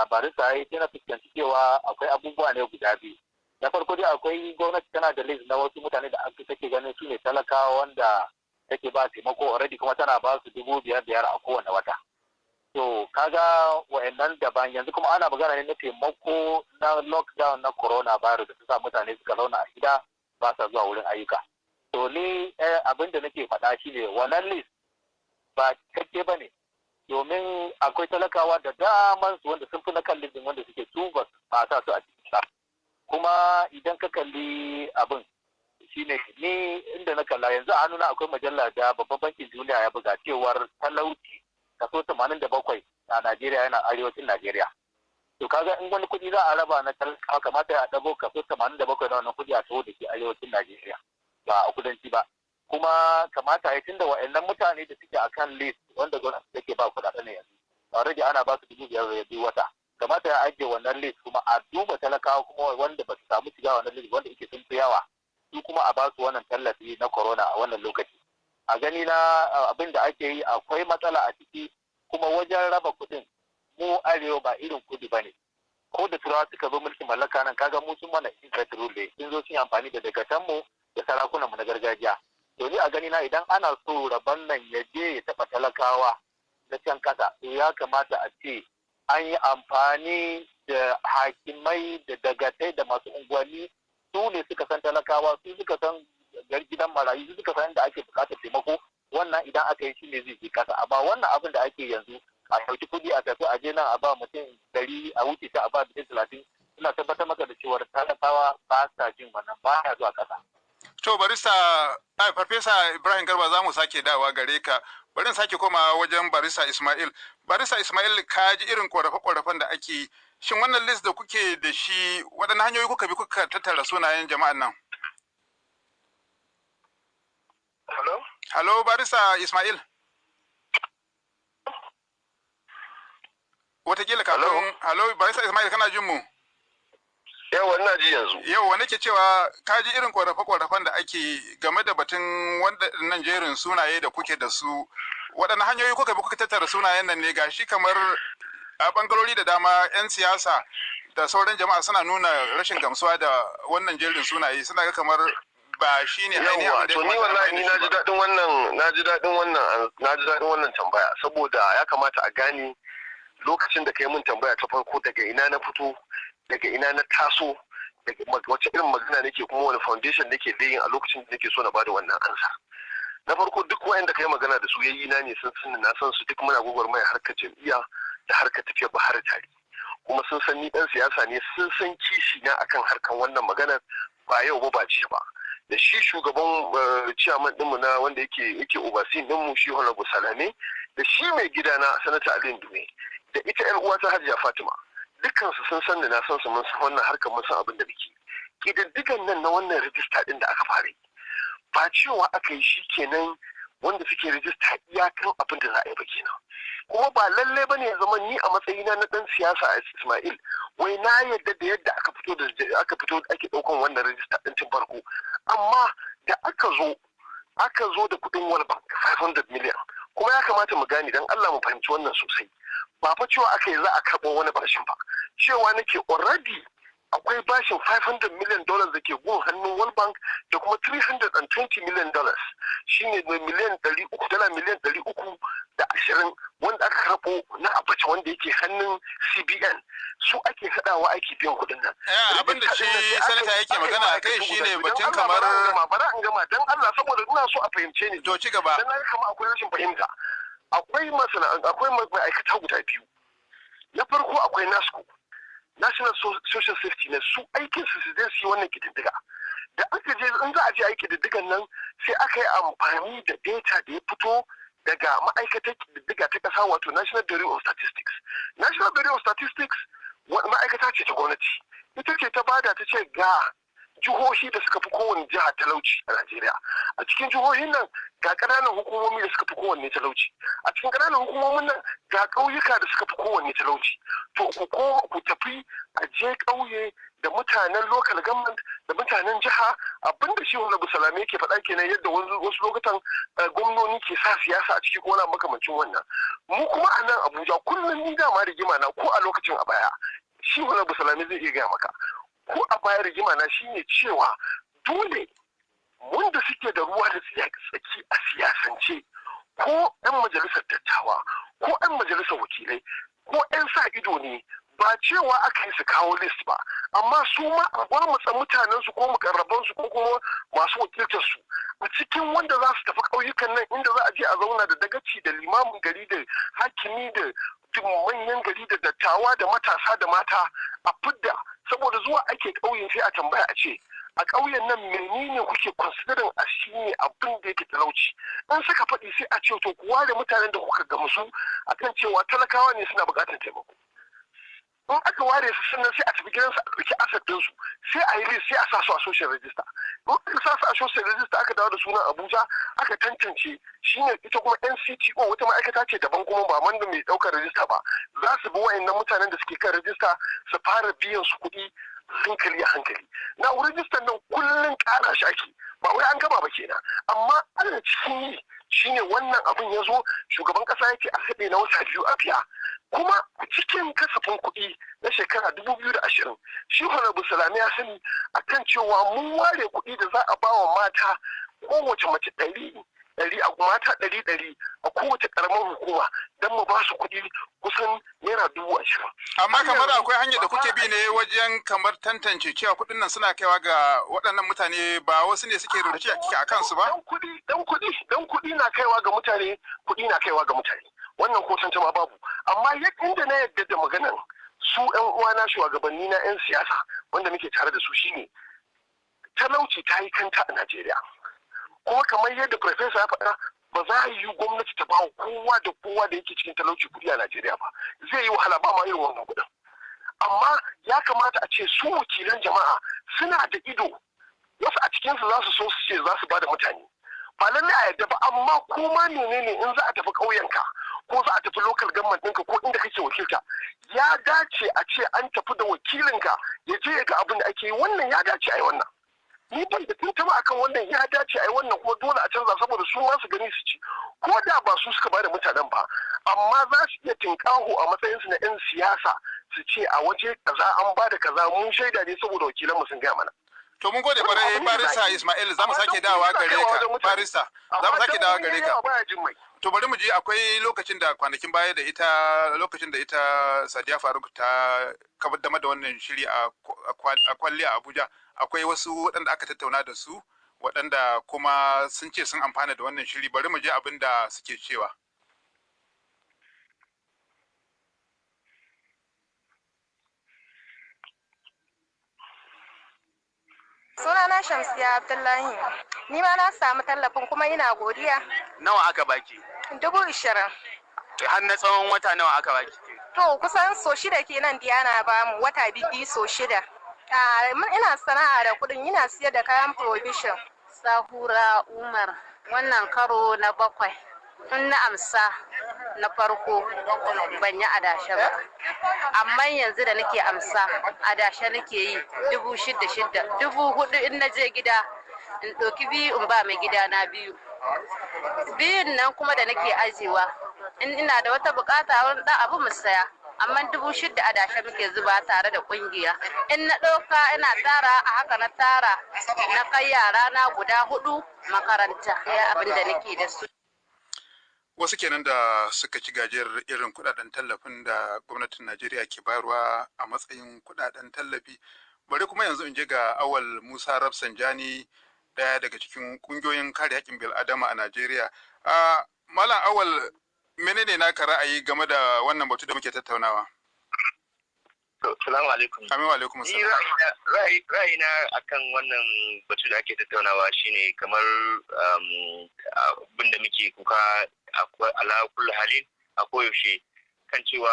barista ya yi, sai na fuskanci cewa akwai abubuwa ne guda biyu. Na farko dai, akwai gwamnati tana da list na wasu mutane da aka take ganin su ne talakawa wanda take ba taimako already, kuma tana ba su 5,000 5,000 a kowane wata. To kaga wa'annan daban, yanzu kuma ana magana ne na taimako na lockdown na coronavirus da ta sa mutane suka zauna a gida, ba sa zuwa wurin ayyuka. To ni abin da nake faɗa shine wannan list ba cikakke ba ne, domin akwai talakawa da daman su wanda sun fi na kan list wanda suke su ba sa su a cikin sa. Kuma idan ka kalli abin shine, ni inda na kalla yanzu a hannuna akwai majalla da Babban Bankin Duniya ya buga cewar talauci kaso 87 a Najeriya yana arewacin Najeriya. To kaga in wani kuɗi za a raba na talakawa, kamata ya ɗago kaso 87 na wannan kuɗi a taho da shi arewacin Najeriya, ba a kudanci ba. Kuma kamata ya tunda wa'annan mutane da suke akan list wanda gwamnati take ba kuɗaɗen ne yanzu, already ana ba su 5,000 biyu wata. Kamata ya ajiye wannan list, kuma a duba talakawa kuma wanda ba su samu shiga wannan list, wanda yake sun fi yawa, su kuma a ba su wannan tallafi na corona a wannan lokaci. A gani na, abin da ake yi akwai matsala a ciki. Kuma wajen raba kuɗin, mu arewa ba irin kudu ba ne. Ko da Turawa suka zo mulkin mallaka nan, kaga mu sun mana indirect rule ne, sun zo sun yi amfani da dagatanmu da sarakunanmu na gargajiya. To ni a gani na, idan ana so rabon nan ya je ya taɓa talakawa na can kasa, to ya kamata a ce an yi amfani da hakimai da dagatai da masu unguwanni. Su ne suka san talakawa, su suka san gidan marayu, su suka san inda ake bukatar taimako. Wannan idan aka yi shi ne zai je kasa. Amma wannan abin da ake yanzu, a ɗauki kuɗi a tafi a je nan a ba mutum 100, a wuce ta a ba mutum 30, ina tabbatar maka da cewar talakawa ba sa jin wannan, ba ya zuwa kasa.
To barista Ai, Farfesa Ibrahim Garba, za mu sake dawa gare ka. Bari in sake koma wajen Barista Ismail. Barista Ismail, ka ji irin korafe-korafen da ake yi. Shin wannan list da kuke da shi, waɗanne hanyoyi kuka bi kuka tattara sunayen jama'an nan?
Hello?
Hello, Barista Ismail. Wataƙila kafin. Hello, Barista Ismail, kana jin mu?
Yawa, ina ji yanzu.
Yau nake cewa ka ji irin korafe-korafen da ake game da batun waɗannan jerin sunaye da kuke da su. Waɗanne hanyoyi kuka bi kuka tattara sunayen nan ne? Gashi kamar a bangarori da dama 'yan siyasa da sauran jama'a suna nuna rashin gamsuwa da wannan jerin sunaye, suna ga kamar ba shi ne ainihin
Yawa,
abin da
to
ya
ni
kamata a
wallahi
amfani
ni
da
na
shi
ji
ba.
daɗin wannan, na ji daɗin wannan, na ji daɗin wannan tambaya, saboda ya kamata a gane lokacin da kai mun tambaya ta farko daga ina na fito, daga ina na taso, daga wace irin magana nake, kuma wani foundation nake laying a lokacin da nake so na bada wannan ansa. Na farko, duk wayanda kai magana da su yayi na ne, sun san na san su, duk muna gwagwarmaya harkar jam'iyya da harkar tafiyar Buhari tare, kuma sun san ni dan siyasa ne, sun san kishi na akan harkan wannan maganar ba yau ba, ba jiya ba. Da shi shugaban chairman dinmu na wanda yake overseeing dinmu, shi Honorable Salame, da shi mai gidana Sanata Ali Ndume, da ita yar uwata Hajiya Fatima, dukkan su sun san da na san su, mun san wannan harkar, mun san abin da muke. Kididdigan nan na wannan rijista din da aka fara yi, ba cewa aka yi shi kenan wanda suke rijista iyakan abin da za a yi ba kenan, kuma ba lalle bane ya zama ni a matsayina na dan siyasa a Ismail wai na yadda da yadda aka fito ake daukan wannan rijista din tun farko. Amma da aka zo da kudin World Bank 500 million, kuma ya kamata mu gane, dan Allah mu fahimci wannan sosai, ba fa cewa aka yi za a karɓo wani bashin ba. Cewa nake already akwai bashin $500 million da ke gun hannun World Bank da kuma $320 million, shine mai miliyan 300, dala miliyan 320, wanda aka karɓo na Abacha wanda yake hannun CBN. Su ake haɗawa ake biyan kuɗin nan.
Abin da shi sanata yake magana a kai shine batun kamar
Bara in gama dan Allah, saboda ina so a fahimce ni.
To, ci gaba.
Dan na kama akwai rashin fahimta. Akwai masana, akwai ma'aikata guda biyu. Na farko akwai NASCO, National Social Safety Net, su aikin su su je su yi wannan kididdiga. Da aka je in za a je a yi kididdigan nan, sai aka yi amfani da data da ya fito daga ma'aikatar kididdiga ta ƙasa, wato National Bureau of Statistics. National Bureau of Statistics ma'aikata ce ta gwamnati, ita ce ta bada, ta ce ga jihohi da suka fi kowane jiha talauci a Najeriya. A cikin jihohin nan ga ƙananan hukumomi da suka fi kowanne talauci. A cikin ƙananan hukumomin nan ga ƙauyuka da suka fi kowanne talauci. To ku koma ku tafi a je ƙauye da mutanen local government da mutanen jiha. Abinda shi Honorable Salame yake faɗa kenan, yadda wasu lokutan gwamnoni ke sa siyasa a ciki ko wani makamancin wannan. Mu kuma a nan Abuja kullum ni dama rigima na ko a lokacin a baya, shi Honorable Salame zai iya gaya maka, ko a baya rigima na shine cewa dole wanda suke da ruwa da tsaki a siyasance, ko 'yan majalisar dattawa ko 'yan majalisar wakilai ko 'yan sa ido ne, ba cewa aka yi su kawo list ba, amma su ma a gwamutsa mutanen su ko mukarraban su ko kuma masu wakiltar su a cikin wanda za su tafi ƙauyukan nan, inda za a je a zauna da dagaci da limamin gari da hakimi da manyan gari da dattawa da matasa da mata a fidda. Saboda zuwa ake ƙauyen sai a tambaya a ce, a ƙauyen nan menene kuke considering a shine abin da yake talauci? In suka faɗi, sai a ce to ku ware mutanen da kuka gamsu akan cewa talakawa ne suna buƙatar taimako. In aka ware su, sannan sai a tafi gidansu a ɗauki asset ɗinsu, sai a yi list, sai a sa su a social register. In aka sa su a social register, aka dawo da sunan Abuja aka tantance, shine ita kuma NCTO, wata ma'aikata ce daban kuma ba wanda mai ɗaukar register ba, za su bi wa'annan mutanen da suke kan register su fara biyan su kuɗi hankali a hankali. Na rijistar nan kullum ƙara shi ake, ba wai an gama ba kenan, amma ana cikin yi. Shine wannan abin ya zo, shugaban ƙasa ya ce a haɗe na wata 2 a biya. Kuma a cikin kasafin kuɗi na shekara 2020, shi Honorable Salami ya sani akan cewa mun ware kuɗi da za a ba wa mata, kowace mace ɗari ɗari, a mata ɗari ɗari a kowace ƙaramar hukuma, don mu ba su kuɗi kusan naira 20,000.
Amma kamar akwai hanyar da kuke bi ne wajen kamar tantance cewa kuɗin nan suna kaiwa ga waɗannan mutane, ba wasu ne suke rubuce a kansu ba?
Dan kuɗi na kaiwa ga mutane, kuɗi na kaiwa ga mutane. Wannan ko tantama babu. Amma inda na yadda da maganan su ƴan uwana shugabanni na 'yan siyasa wanda muke tare da su shine talauci ta yi kanta a Najeriya. Kuma kamar yadda professor ya faɗa, ba za a yi gwamnati ta bawa kowa da kowa da yake cikin talauci kuɗi a Najeriya ba. Zai yi wahala, ba ma irin wannan kuɗin. Amma ya kamata a ce su wakilan jama'a suna da ido. Wasu a cikinsu za su so su ce za su ba da mutane, ba lallai a yadda ba. Amma kuma menene, in za a tafi ƙauyenka ko za a tafi local government ɗinka ko inda kake wakilta, ya dace a ce an tafi da wakilinka ya je ya ga abin da ake yi. Wannan ya dace a yi wannan. Ni ban da tuntuma akan wannan. Ya dace a yi wannan, kuma dole a canza saboda su ma su gani su ci. Ko da ba su suka bada mutanen ba, amma za su iya tinkaho a matsayinsu na 'yan siyasa su ce a waje kaza an bada kaza, mun shaida ne saboda wakilanmu sun gaya mana.
To, mun gode kwarai, Barista Ismail. Za mu sake dawowa gare ka, Barista. Za mu sake dawowa gare ka. To, bari mu ji. Akwai lokacin da kwanakin baya da ita, lokacin da ita Sadiya Faruk ta kaddamar da wannan shiri a kwalli a Abuja, akwai wasu waɗanda aka tattauna da su, waɗanda kuma sun ce sun amfana da wannan shiri. Bari mu ji abin da suke cewa.
Sunana Shamsiya Abdullahi. Ni ma na samu tallafin kuma ina godiya.
Nawa aka baki?
20,000.
Har na tsawon wata nawa aka baki?
To, kusan so shida kenan Diana ba mu, wata biyu so shida. Ina sana'a da kuɗin, ina siyar da kayan provision.
Sahura Umar, wannan karo na bakwai. In na amsa na farko ban yi adashe ba, amma yanzu da nake amsa adashe nake yi, 6,000 6, 4,000. In na je gida in ɗauki biyu in ba mai gida na, biyu biyun nan kuma da nake ajewa in ina da wata bukata, wani ɗan abu mu saya. Amma 6,000 adashe muke zuba tare da kungiya. In na ɗauka ina tara, a haka na tara na kai yara na guda hudu makaranta, ya abin da nake da su.
Wasu kenan da suka ci gajiyar irin kudaden tallafin da gwamnatin Najeriya ke bayarwa a matsayin kudaden tallafi. Bari kuma yanzu in je ga Awal Musa Rafsanjani, daya daga cikin kungiyoyin kare haƙƙin bil'adama a Najeriya. Malam Awal, menene naka ra'ayi game da wannan batu da muke tattaunawa?
Salamu alaikum.
Amin wa alaikum
salam. Ra'ayina akan wannan batu da ake tattaunawa shine kamar abin da muke kuka ala kullu halin a koyaushe kan cewa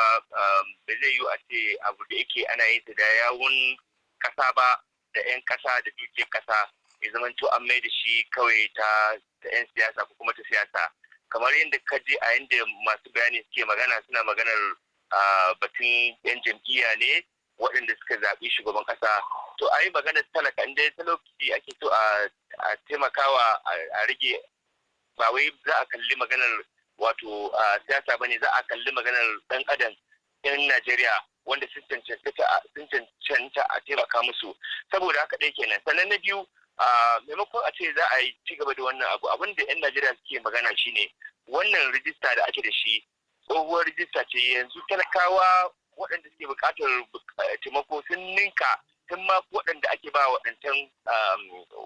ba zai yiwu a ce abu da yake ana yin sa da yawun kasa ba, da 'yan kasa, da dukiyar kasa, ya zama to an mai da shi kawai ta 'yan siyasa ko kuma ta siyasa. Kamar yadda ka ji a yadda masu bayani suke magana, suna maganar batun 'yan jam'iyya ne waɗanda suka zaɓi shugaban ƙasa. To, a yi maganar talaka, inda talauci ake so a taimakawa a rage, ba wai za a kalli maganar wato siyasa ba ne, za a kalli maganar ɗan adam, 'yan Najeriya wanda sun cancanta a taimaka musu. Saboda haka ɗaya kenan. Sannan na biyu, maimakon a ce za a yi ci gaba da wannan abu, abin da 'yan Najeriya suke magana shine wannan rijista da ake da shi tsohuwar rijista ce. Yanzu talakawa waɗanda suke buƙatar taimako sun ninka tun ma waɗanda ake ba waɗancan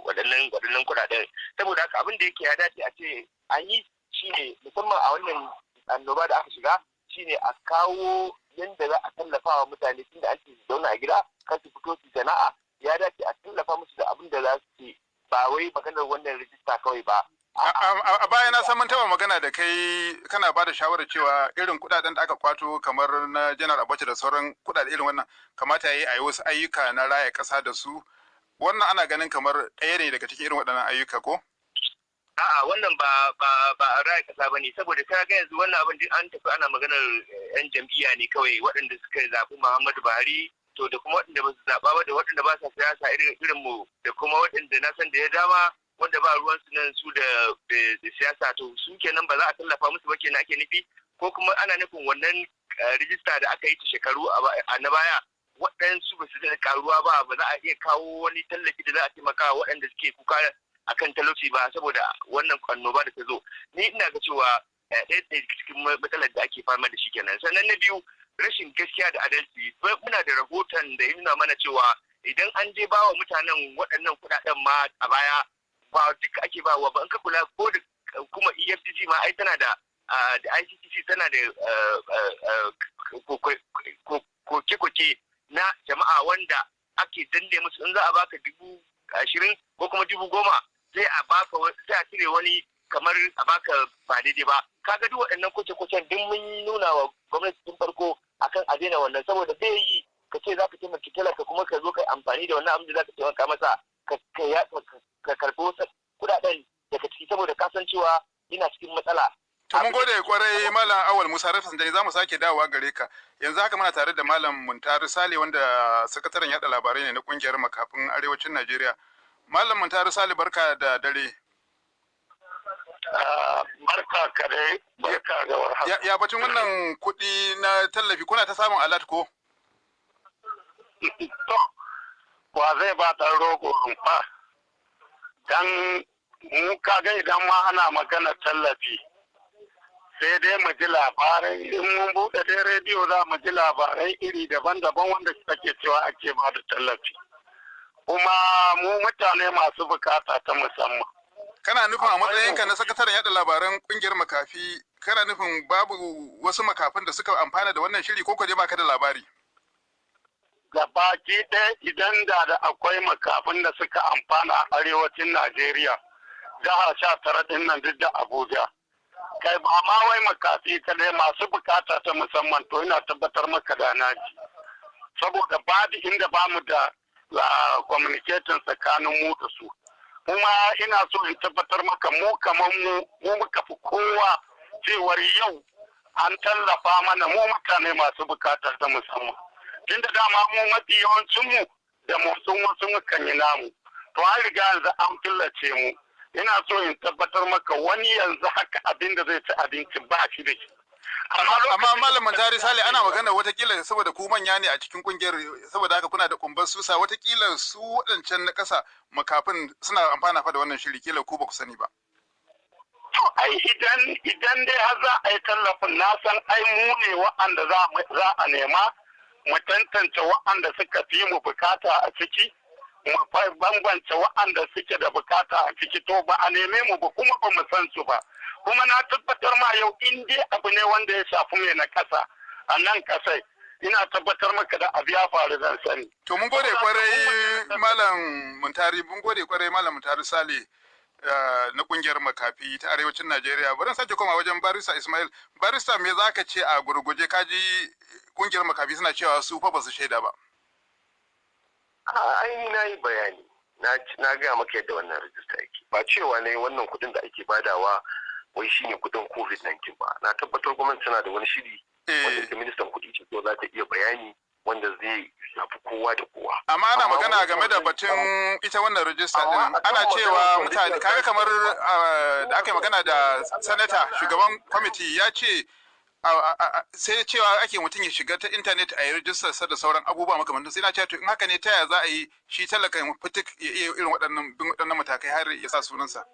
waɗannan kuɗaɗen. Saboda haka abin da yake ya dace a ce an yi shine, musamman a wannan annoba da aka shiga, shine a kawo yadda za a tallafa wa mutane. Tunda an ce su zauna a gida, kar su fito su sana'a, ya dace a tallafa musu da abin da za su ci, ba wai maganar wannan rijista kawai ba.
A baya na san mun taba magana da kai, kana ba da shawarar cewa irin kudaden da aka kwato kamar na Janar Abacha da sauran kudade irin wannan, kamata yayi a yi wasu ayyuka na raya kasa da su. Wannan ana ganin kamar ɗaya ne daga cikin irin waɗannan ayyuka, ko?
A'a, wannan ba a raya kasa bane, saboda ka ga yanzu wannan abin duk an tafi ana maganar yan jam'iyya ne kawai, waɗanda suka zaɓi Muhammadu Buhari, to da kuma waɗanda ba su zaɓa ba, da waɗanda ba sa siyasa irin mu, da kuma waɗanda na san da ya dama wanda ba ruwan su nan su da siyasa. To, su kenan ba za a tallafa musu ba kenan ake nufi? Ko kuma ana nufin wannan rijista da aka yi ta shekaru a na baya, waɗansu ba su da karuwa ba, ba za a iya kawo wani tallafi da za a taimaka waɗanda suke kuka akan talauci ba saboda wannan annoba da ta zo? Ni ina ga cewa ɗaya daga cikin matsalar da ake fama da shi kenan. Sannan na biyu, rashin gaskiya da adalci. Muna da rahoton da ya nuna mana cewa idan an je bawa mutanen waɗannan kuɗaɗen ma a baya, ba duka ake bawa ba. In ka kula ko da kuma EFCC ma ai tana da ICCC tana da koke-koke na jama'a wanda ake danne musu. In za a baka 20,000 ko kuma 10,000 Sai a baka, sai a cire wani kamar a baka ba daidai ba. Kaga duk waɗannan kuce-kucen duk mun nuna wa gwamnati tun farko akan a daina wannan, saboda bai yi ka ce za ka taimaki talaka kuma ka zo ka amfani da wannan abin da za ka taimaka masa ka karɓi wasu kuɗaɗen daga ciki, saboda ka san cewa yana cikin matsala.
To, mun gode kwarai, Malam Awal Musa Rafsanjani, za mu sake dawowa gare ka. Yanzu haka muna tare da Malam Muntari Sale, wanda sakataren yada labarai ne na kungiyar makafin arewacin Najeriya. Malam Muntari Sale, barka da dare.
Barka ka dai, barka da warhaka.
Ya batun wannan kuɗi na tallafi, kuna ta samun alert ko?
To, wa zai ba ɗan rogo rumfa? Dan mu kaga idan ma ana magana tallafi, sai dai mu ji labarai in mun buɗe dai rediyo, za mu ji labarai iri daban-daban wanda ake cewa ake ba da tallafi. Kuma mu mutane masu bukata ta musamman.
Kana nufin a matsayinka na sakataren yada labaran kungiyar makafi, kana nufin babu wasu makafin da suka amfana da wannan shiri, ko dai baka da labari?
Gabaki ɗaya, idan da akwai makafin da suka amfana a arewacin Najeriya, jiha 19 ɗin nan duk da Abuja. Kai, ba ma wai makafi kadai, masu bukata ta musamman, to ina tabbatar maka da naji. Saboda babu inda bamu da communicating tsakanin mu da su. Kuma ina so in tabbatar maka, mu kamar mu mu muka fi kowa cewar yau an tallafa mana, mu mutane masu bukatar ta musamman. Tunda dama mu mafi yawancin mu da motsin wasu mukan yi namu, to an riga yanzu an killace mu. Ina so in tabbatar maka, wani yanzu haka abin da zai ci abinci ba shi da shi.
Amma Malam Mantari Sale, ana magana watakila saboda ku manya ne a cikin kungiyar, saboda haka kuna da kumbar susa, watakila su waɗancan na ƙasa makafin suna amfana fa da wannan shiri, kila ku ba ku sani ba.
To, ai idan dai har za a yi tallafin, na san ai mu ne wa'anda za a nema mu tantance wa'anda suka fi mu bukata a ciki, mu bambance wa'anda suke da bukata a ciki. To, ba a neme mu ba, kuma ba mu san su ba. Kuma na tabbatar ma yau, in dai abu ne wanda ya shafi mai na kasa a nan kasai, ina tabbatar maka da abu ya faru zan sani.
To, mun gode kwarai, Malam Muntari, mun gode kwarai, Malam Muntari Sale na kungiyar makafi ta arewacin Najeriya. Bari sake koma wajen Barista Ismail. Barista, me zaka ce a gurguje? Kaji kungiyar makafi suna cewa su fa ba su shaida ba.
Ai na yi bayani, na gaya maka yadda wannan rajista yake. Ba cewa ne wannan kuɗin da ake badawa wai shine kuɗin COVID-19 ba. Na tabbatar gwamnati tana da wani shiri wanda ita ministan kuɗi ce ko za ta iya bayani, wanda zai shafi kowa da kowa.
Amma ana magana game da batun ita wannan rajista din, ana cewa mutane, kaga kamar da aka yi magana da sanata shugaban kwamiti, ya ce sai cewa ake mutum ya shiga ta intanet a yi rajistar sa da sauran abubuwa makamantan. Sai na ce, to, in haka ne, ta yaya za a yi shi talakan fitik ya iya irin waɗannan bin waɗannan matakai har ya sa sunansa?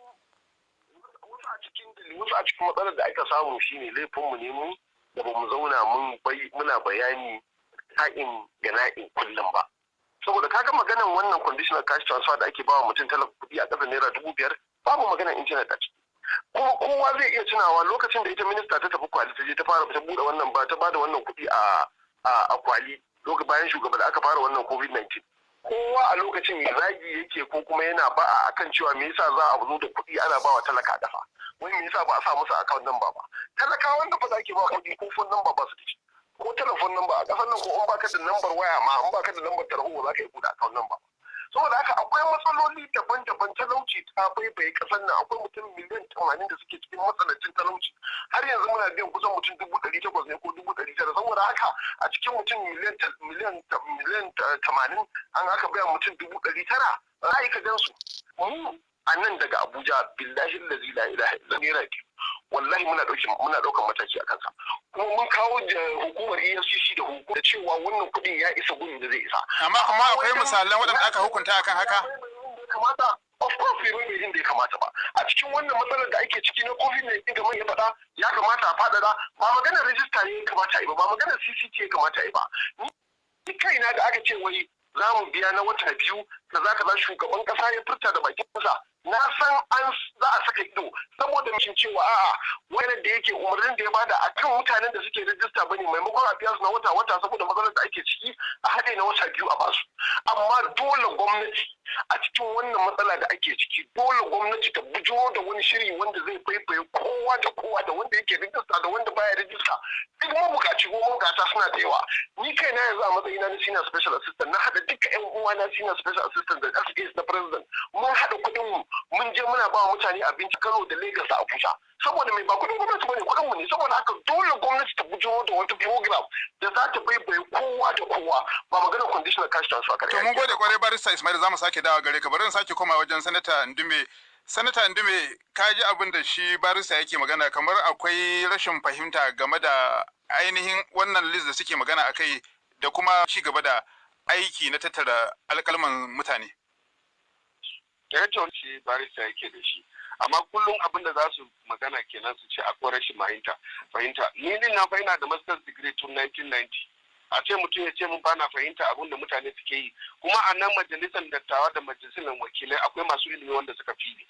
Wasu a cikin matsalar da aka samu shine laifinmu ne mu da ba mu zauna mun bai muna bayani ka'in ga na'in kullum ba. Saboda kaga maganan wannan conditional cash transfer da ake bawa mutum talaka kuɗi a ƙasa naira 5,000, babu maganan intanet a ciki. Kuma kowa zai iya tunawa lokacin da ita minista ta tafi Kwali, ta je ta fara ta buɗe wannan ba ta bada wannan kuɗi a Kwali lokacin bayan shugaba da aka fara wannan COVID-19, kowa a lokacin zagi yake ko kuma yana ba'a akan cewa me yasa za a zo da kuɗi ana bawa talaka a dafa, wai me yasa ba a sa musu account number ba? Talakawan da fa za ke ba kuɗi, ko phone number ba su da shi, ko telephone number a ƙasar nan, ko in baka da number waya ma, in baka da number tarho, ba za ka yi buɗe account number. Saboda haka akwai matsaloli daban-daban. Talauci ta baibaye ƙasar nan. Akwai mutum miliyan 80 da suke cikin matsanancin talauci. Har yanzu muna biyan kusan mutum 800,000 ne ko 900,000. Saboda haka a cikin mutum miliyan 80, an aka biya mutum 900,000, za ka gan su. Mu a nan daga Abuja, billahi lazi la ilaha illa naira 2, wallahi muna ɗaukan mataki a kansa. Kuma mun kawo hukumar EFCC da hukumar da cewa wannan kuɗin ya isa gurin da zai isa.
Amma kuma akwai misalan waɗanda aka hukunta akan haka?
Kamata, of course, bai mai inda ya kamata ba. A cikin wannan matsalar da ake ciki na COVID-19 da ya faɗa, ya kamata a faɗaɗa. Ba maganar rijista ne ya kamata a yi ba, ba maganar CCT ya kamata a yi ba. Ni kaina da aka ce wai za mu biya na wata 2, kaza kaza, shugaban kasa ya furta da bakinsa. Na san an za a saka ido saboda mishin cewa a'a, wannan da yake umarnin da ya bada akan mutanen da suke rijista bane, maimakon a biya su na wata wata, saboda matsalar da ake ciki, a haɗe na wata 2 a basu. Amma dole gwamnati a cikin wannan matsala da ake ciki, dole gwamnati ta bujuro da wani shiri wanda zai faifaye kowa da kowa, da wanda yake rijista da wanda baya rijista, duk mabukaci ko mabukata suna da yawa. Ni kai na yanzu a matsayina na senior special assistant, na haɗa duka yan uwa na senior special assistant da SAs na president, mun haɗa kuɗin mu, mun je muna ba mutane abinci Kano da Lagos da Abuja. Saboda mai ba kuɗin gwamnati bane, kuɗin mu ne. Saboda haka dole gwamnati ta bujuro da wata program da za ta baibaye kowa da kowa, ba magana conditional cash transfer
To, mun gode kwarai, Barista Ismail, zamu sake dawo gare ka. Bari in sake koma wajen Sanata Ndume. Sanata Ndume, ka ji abin da shi barista yake magana, kamar akwai rashin fahimta game da ainihin wannan list da suke magana akai da kuma ci gaba da aiki na tattara alkalman mutane.
Director, shi barista yake da shi, amma kullum abin da za su magana kenan, su ce akwai rashin fahimta. Ni din na fa ina da master's degree tun 1990. A ce mutum ya ce mun bana fahimta abin da mutane suke yi. Kuma a nan majalisar dattawa da majalisar wakilai akwai masu ilimi wanda suka fi ni.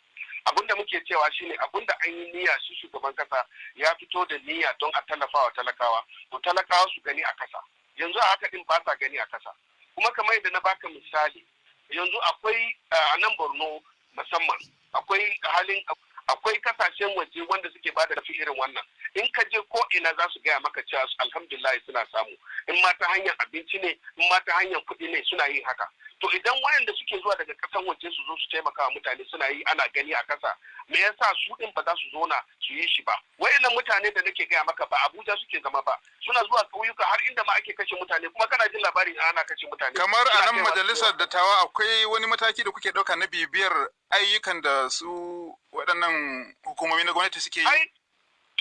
Abin da muke cewa shine, abin da an yi niyya, shi shugaban kasa ya fito da niyya don a tallafa wa talakawa, to talakawa su gani a kasa. Yanzu a haka din ba sa gani a kasa. Kuma kamar yadda na baka misali, yanzu akwai a nan Borno musamman, akwai halin, akwai kasashen waje wanda suke bada fi irin wannan. In ka je ko ina za su gaya maka cewa alhamdulillah suna samu, in ma ta hanyar abinci ne, in ma ta hanyar kuɗi ne, suna yin haka. To, idan wayanda suke zuwa daga kasan waje su zo su taimaka wa mutane suna yi, ana gani a kasa, me yasa su din ba za su zauna su yi shi ba? Wayannan mutane da nake gaya maka ba Abuja suke zama ba, suna zuwa ƙauyuka har inda ma ake kashe mutane, kuma kana jin labarin ana kashe mutane.
Kamar a nan majalisar dattawa, akwai wani mataki da kuke ɗauka na bibiyar ayyukan da su waɗannan hukumomi na gwamnati suke yi?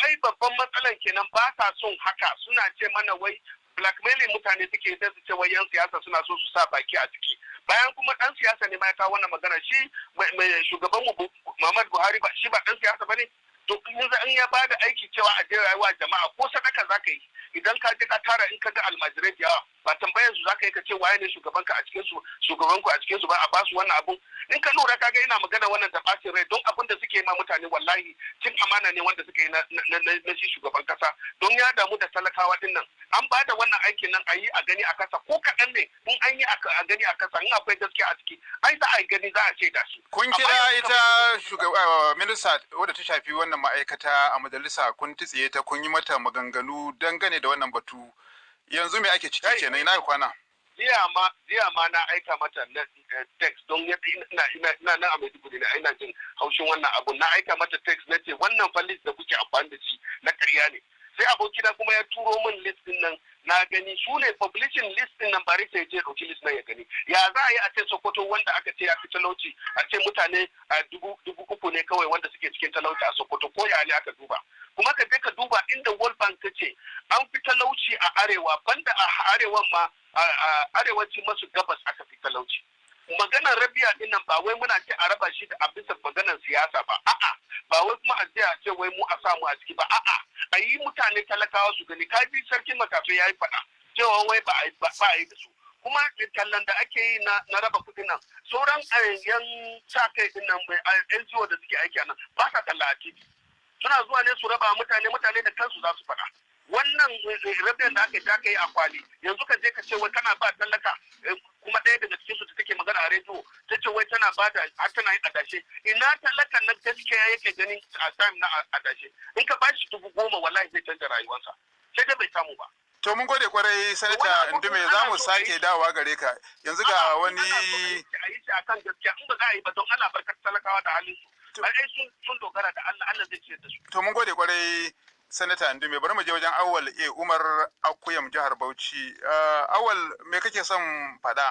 Ai babban matsalan kenan, ba sa son haka. Suna ce mana wai blackmailing mutane suke, sai su ce wai yan siyasa suna so su sa baki a ciki, bayan kuma dan siyasa ne ma ya kawo wannan magana. Shi mai shugaban mu Muhammad Buhari ba shi ba dan siyasa bane? To, in ya bada aiki cewa a je rayuwa jama'a, ko sadaka zaka yi, idan ka je ka tara, in ka ga almajirai da yawa, ba tambayar su zaka yi ka ce waye ne shugaban ka a cikin su, shugaban ku a cikin su ba, a basu wannan abun? In ka lura, kaga ina magana wannan da bacin rai, don abun da suke ma mutane wallahi cin amana ne wanda suke yi na shi shugaban kasa, don ya damu da talakawa din nan. An ba da wannan aikin nan, a yi a gani a kasa, ko kaɗan ne in an yi a gani a kasa, in akwai gaskiya a ciki, ai za a yi gani, za a ce da su.
Kun kira ita shugaba minista wadda ta shafi wannan ma'aikata a majalisa, kun titsiye ta, kun yi mata maganganu dangane da wannan batu. Yanzu me ake ciki kenan? Ina kwana?
Jiya ma na aika mata na text, don ina nan a Maiduguri ne, ina jin haushin wannan abu. Na aika mata text, na ce wannan fa list da kuke amfani da shi na ƙarya ne. Sai abokina kuma ya turo min list din nan, na gani su ne publishing list din nan. Bari sai je ɗauki list nan ya gani. Ya za a yi a ce Sokoto, wanda aka ce ya fi talauci, a ce mutane a 3,000 ne kawai wanda suke cikin talauci a Sokoto? Ko ya ne aka duba? Kuma ka je ka duba inda World Bank ta ce an fi talauci a arewa, banda a arewan ma, a arewacin masu gabas aka fi talauci. Maganar rabiya din nan, ba wai muna ce a raba shi da a bisa maganar siyasa ba, a'a. Ba wai kuma a je a ce wai mu a samu a ciki ba, a'a. A yi mutane talakawa su gani. Ka bi sarkin makafi ya yi faɗa cewa wai ba a yi da su. Kuma tallan da ake yi na raba kuɗin nan, sauran yan sa kai din nan, NGO da suke aiki a nan, ba sa talla a titi. Suna zuwa ne su raba mutane, mutane da kansu za su faɗa. Wannan rabin da aka yi a kwali, yanzu ka je ka ce wai kana ba talaka. Kuma ɗaya daga cikin su da take magana a rediyo ta ce wai tana ba da har tana yin adashe. Ina talakan na gaskiya yake ganin a time na adashe? In ka ba shi 10,000, wallahi zai canza rayuwarsa, sai dai bai samu ba.
To, mun gode kwarai, Sanata Ndume, za mu sake dawowa gare ka. Yanzu ga wani
A yi shi akan gaskiya. In ba za a yi ba, don ana barkar talakawa da halin su. Ai sun dogara da Allah, Allah zai ciyar da su.
To, mun gode kwarai, Sanata Ndume. Bari mu je wajen Awal A Umar Akuyam, jihar Bauchi. Awal, me kake son faɗa?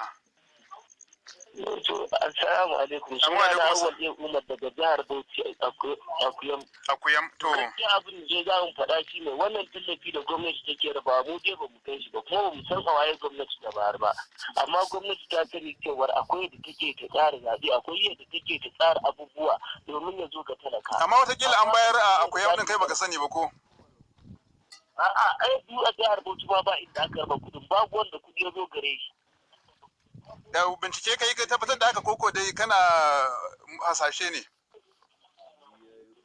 To, assalamu alaikum. Suna na Awal A Umar daga jihar Bauchi, Akuyam.
Akuyam, to.
Gaskiya abin da za mu faɗa shi ne, wannan tallafi da gwamnati take rabawa, mu dai ba mu kai shi ba, kuma ba mu san a waye gwamnati ta bayar ba. Amma gwamnati ta sani cewar akwai yadda take ta tsara zaɓe, akwai yadda take ta tsara abubuwa domin ya zo ga talaka.
Amma watakila an bayar a Akuyam din, kai baka sani ba ko?
A'a, ai duk a jihar Bauchi ma ba inda aka raba kuɗin, babu wanda kuɗi ya zo gare shi.
Da bincike kai ka tabbatar da haka, koko dai kana hasashe ne?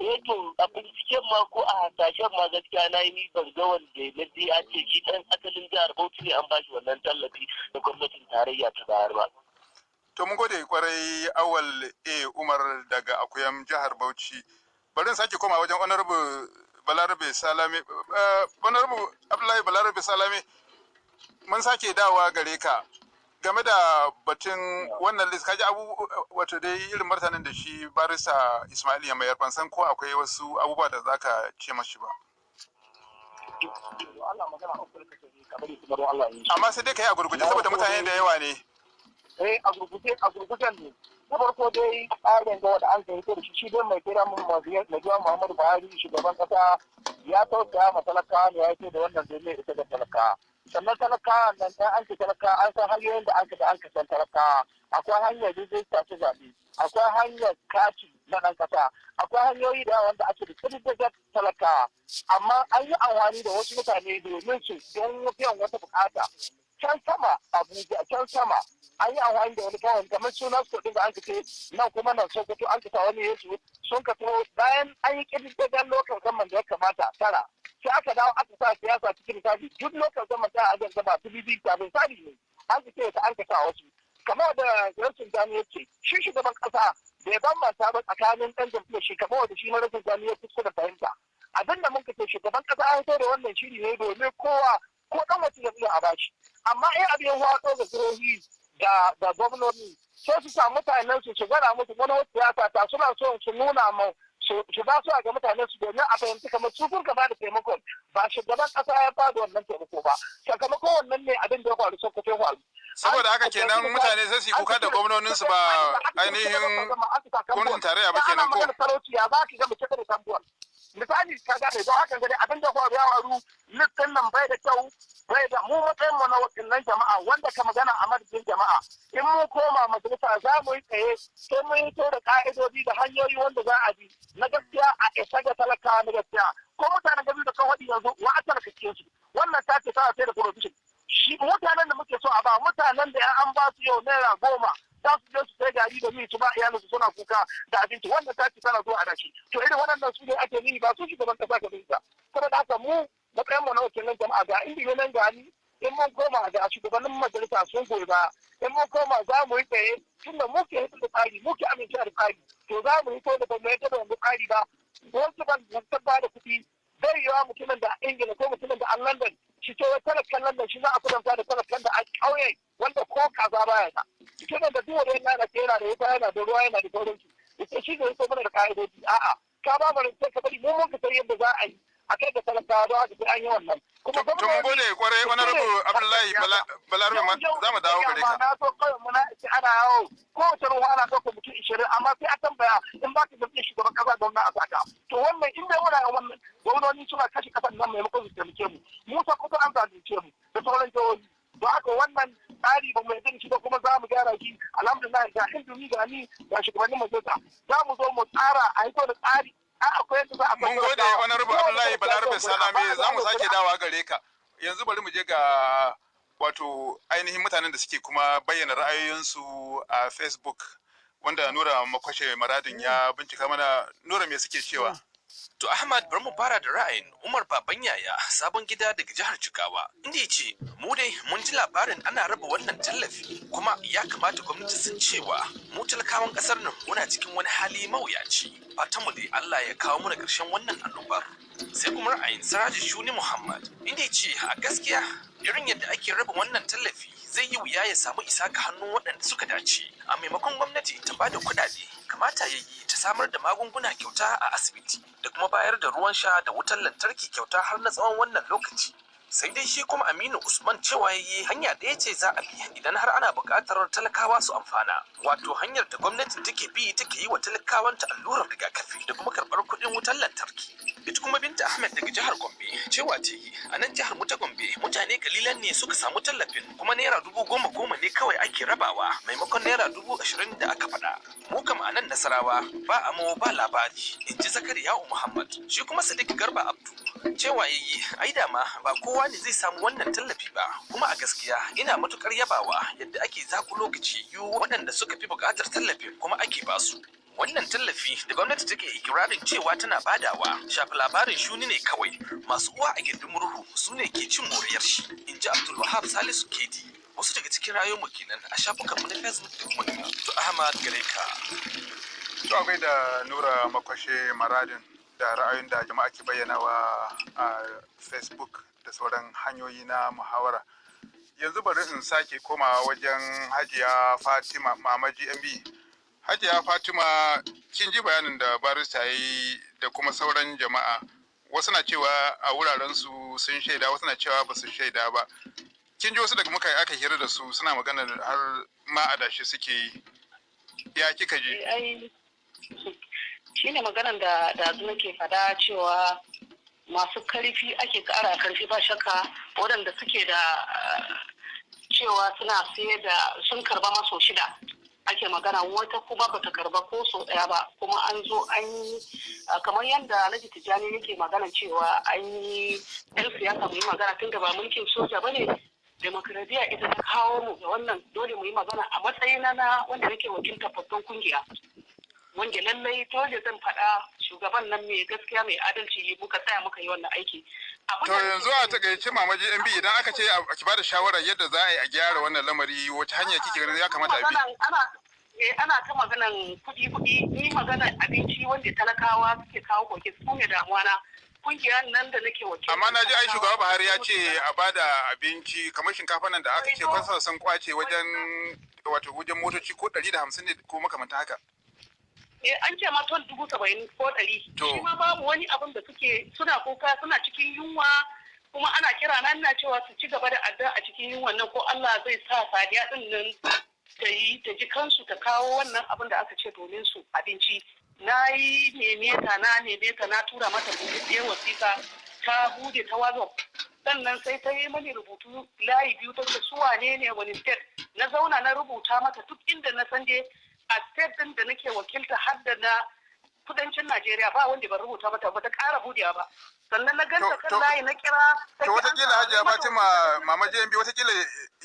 Eh to, a binciken ma ko a hasashen ma, gaskiya na yi ni ban ga wanda na ji an ce shi dan asalin jihar Bauchi ne an ba shi wannan tallafi da gwamnatin tarayya ta bayar ba.
To, mun gode kwarai, Awal A Umar daga Akuyam, jihar Bauchi. Bari in sake koma wajen Honorable Balarabe Salame, Honorable Abdullahi Balarabe Salame, mun sake dawa gare ka game da batun wannan list. Kaji abu, wato dai irin martanin da shi Barista Ismail ya mayar. Ban san ko akwai wasu abubuwa da zaka ce mashi ba. Amma sai dai ka yi a gurguje saboda mutane da yawa ne.
Eh, a gurguje, a gurgujen ne. Na farko dai, tsarin da wanda an kai da shi, shi dai mai kira mun mai girma Muhammadu Buhari, shugaban kasa, ya tausaya ma talakawa ne ya ce da wannan domin ita da talakawa. Sannan talakawa nan ɗan an ce talaka, an san hanyoyin da an ka san talakawa. Akwai hanyar rijista ta zaɓe, akwai hanyar kati na ɗan ƙasa, akwai hanyoyi da wanda ake da ƙididdigar talakawa. Amma an yi amfani da wasu mutane domin su don biyan wata buƙata can sama Abuja, can sama. An yi amfani da wani kawai kamar sunan su ɗin da an ce nan kuma nan Sokoto an sa wani Yesu sun ka to. Bayan an yi ƙididdigar local government da ya kamata tara, sai aka dawo aka sa siyasa cikin lissafi. Duk local government ta an gama su bibi ta misali ne an ce ta an ka sa wasu. Kamar da rashin jami ya ce, shi shugaban kasa bai bambanta ba tsakanin ɗan jam'iyyar shi, kamar da shi ma rashin jami ya kuskure da fahimta. Abinda mun ce, shugaban kasa an fito da wannan shiri ne domin kowa, ko dan wace jam'iyya, a bashi. Amma in abin ya watso ga jihohi da gwamnoni, sai su sa mutanen su su gwada musu wani wata siyasa ta suna so su nuna ma su ba su ga mutanen su domin a fahimci kamar su sun ba da taimakon, ba shugaban kasa ya ba da wannan taimako ba. Sakamakon wannan ne abin da ya faru Sokoto ya faru.
Saboda haka kenan mutane sai su yi kuka da gwamnonin su, ba ainihin gwamnatin tarayya ba kenan ko?
Ana talauci, ya ba ki ga mace da tambuwar misali, ka gane? Don haka gane abin da faru ya faru. Listin nan bai da kyau, bai da mu matsayin mu na wakilan jama'a wanda ka magana a madadin jama'a. In mun koma majalisa, za mu yi tsaye sai mun yi da ka'idodi da hanyoyi wanda za a bi na gaskiya a isa ga talakawa na gaskiya. Ko mutanen gabi da kawai yanzu wa a talakace su, wannan ta ce tana sai da provision. Shi mutanen da muke so a ba, mutanen da an ba su yau ₦10, za su je su sai gari da mi su ba iyalinsu suna kuka da abinci. Wannan ta ce tana zuwa a dashi. To, irin waɗannan su ne ake nuni, ba su shugaban kasa ka bisa. Saboda haka mu matsayin mu na wakilan jama'a, ga inda nan gani, in mun koma ga shugabannin majalisa sun goyi ba, in mun koma za mu yi tsaye, tunda muke hitar da tsari, muke amincewa da tsari. To, za mu yi ko da ba mu yarda da wani tsari ba. Wasu ban ba da kuɗi zai yiwa mutumin da Ingila ko mutumin da an London shi ce wai talakan London shi za a kudanta da talakan da a ƙauye wanda ko kaza baya da mutumin da duk wanda ya lalace, yana da wuta, yana da ruwa, yana da sauransu. Ita shi ne ya mana da ka'idoji. A'a, ka ba mu rance ka bari mu mun ka san yadda za a yi a kai da talakawa. Don haka sai an yi wannan.
Kuma to, mun gode kwarai, Honorable Abdullahi Balarabe, za mu dawo gare ka.
Na so kawai muna ce ana yawo kowace ruwa ana ɗaukar mutum 20, amma sai a tambaya in ba ka jam'iyyar shugaban kasa gwamna a saka. To, wannan in dai muna wannan, gwamnoni suna kashe kasar nan maimakon su taimake mu. Mu Sokoto an zalunce mu da sauran jihohi. Don haka wannan tsari ba mu yarda da shi ba, kuma za mu gyara shi. Alhamdulillah, ga hindumi, ga ni, ga shugabannin majalisa, za mu zo mu tsara a hito da tsari.
Mun gode, Honorable Abdullahi Balarabe Salame, za mu sake dawa gare ka. Yanzu bari mu je ga wato ainihin mutanen da suke kuma bayyana ra'ayoyinsu a Facebook, wanda Nura Makwashe Maradin ya bincika mana. Nura, me suke cewa?
To Ahmad, bari mu fara da ra'ayin Umar Baban Yaya Sabon Gida daga jihar Jigawa, inda ya ce mu dai mun ji labarin ana raba wannan tallafi, kuma ya kamata gwamnati sun cewa mu talakawan kasar nan muna cikin wani hali mawuyaci. Fatan mu dai Allah ya kawo mana ƙarshen wannan annobar. Sai kuma ra'ayin Siraji Shuni Muhammad, inda ya ce a gaskiya irin yadda ake raba wannan tallafi zai yi wuya ya samu isa ga hannun waɗanda suka dace. A maimakon gwamnati ta bada kuɗaɗe, kamata ya yi ta samar da magunguna kyauta a asibiti da kuma bayar da ruwan sha da wutar lantarki kyauta har na tsawon wannan lokaci. Sai dai shi kuma Aminu Usman cewa ya yi hanya ɗaya ce za a bi idan har ana buƙatar talakawa su amfana, wato hanyar da gwamnatin take bi take yi wa talakawanta allurar rigakafi da kuma karɓar kuɗin wutar lantarki. Ita kuma Binta Ahmed daga jihar Gombe cewa ta yi a nan jihar mu ta Gombe mutane kalilan ne suka samu tallafin, kuma ₦10,000 10,000 ne kawai ake rabawa maimakon ₦20,000 da aka faɗa. Mu kam a nan Nasarawa ba amo ba labari, in ji Zakariya'u Muhammad. Shi kuma Sadiq Garba Abdu cewa yayi ai dama ba kowa ne zai samu wannan tallafi ba, kuma a gaskiya ina matukar yabawa yadda ake zaku lokaci yiwu waɗanda suka fi buƙatar tallafin kuma ake basu. Wannan tallafi da gwamnati take ikirarin cewa tana badawa shafi labarin shuni ne kawai, masu uwa a gindin murhu su ne ke cin moriyar shi, in ji Abdulwahab Salisu Kedi. Wasu daga cikin rayuwar kenan a shafukanmu na Facebook da kuma To Ahmad, gare ka.
To, akwai da Nura Makwashe Maradin da ra'ayin da jama'a ke bayyanawa a Facebook da sauran hanyoyi na muhawara. Yanzu bari in sake komawa wajen Hajiya Fatima Mama GMB. Hajiya Fatima, kin ji bayanin da barista ya yi da kuma sauran jama'a. Wasu na cewa a wuraren su sun shaida, wasu na cewa ba su shaida ba. Kin ji wasu daga muka aka hira da su suna magana har ma adashi suke yi. Ya kika ji?
Ai shine maganan da da nake fada cewa masu karfi ake kara karfi. Ba shakka waɗanda suke da cewa suna sayar da sun karba maso shida ake magana, wata kuma bata karba ko so ɗaya ba. Kuma an zo an yi kamar yadda Alhaji Tijjani yake magana cewa an yi yan siyasa, mu yi magana tunda ba mulkin soja ba ne, demokradiyya ita ta kawo mu ga wannan, dole mu yi magana a matsayina na wanda nake wakiltar babban kungiya, wanda lallai dole zan faɗa shugaban nan mai gaskiya, mai adalci, muka tsaya muka yi wannan aiki.
To, yanzu a takaice, Mama GMB, idan aka ce a ki bada shawarar yadda za a yi a gyara wannan lamari, wace hanya kike ganin ya kamata a bi?
Ana ta maganan kuɗi kuɗi, ni maganan abinci wanda talakawa suke kawo koke su ne damuwa na kungiyar nan da nake wakilta.
Amma na ji ai shugaba Buhari ya ce a bada abinci kamar shinkafa nan da aka ce kwasa sun kwace wajen, wato wajen motoci ko 150 ne ko makamantan haka.
Eh, an ce ma ton 70,000 ko 100. Shi ma babu wani abin da suke suna kuka, suna cikin yunwa, kuma ana kira na ina cewa su ci gaba da addu'a a cikin yunwan nan, ko Allah zai sa Sadiya din nan ta yi ta ji kansu ta kawo wannan abin da aka ce domin su abinci. Na yi neme ta, na neme ta, na tura mata buɗaɗɗiyar wasiƙa, ta bude ta WhatsApp, sannan sai ta yi mani rubutu layi biyu, ta ce su wane ne, wani state. Na zauna na rubuta mata duk inda na san dai a state din da nake wakilta har da na kudancin Najeriya, ba wanda ban rubuta mata ba, ta ƙara budewa ba. Sannan na ganta kan layi na kira.
To, watakila Hajiya Fatima Mama JMB, watakila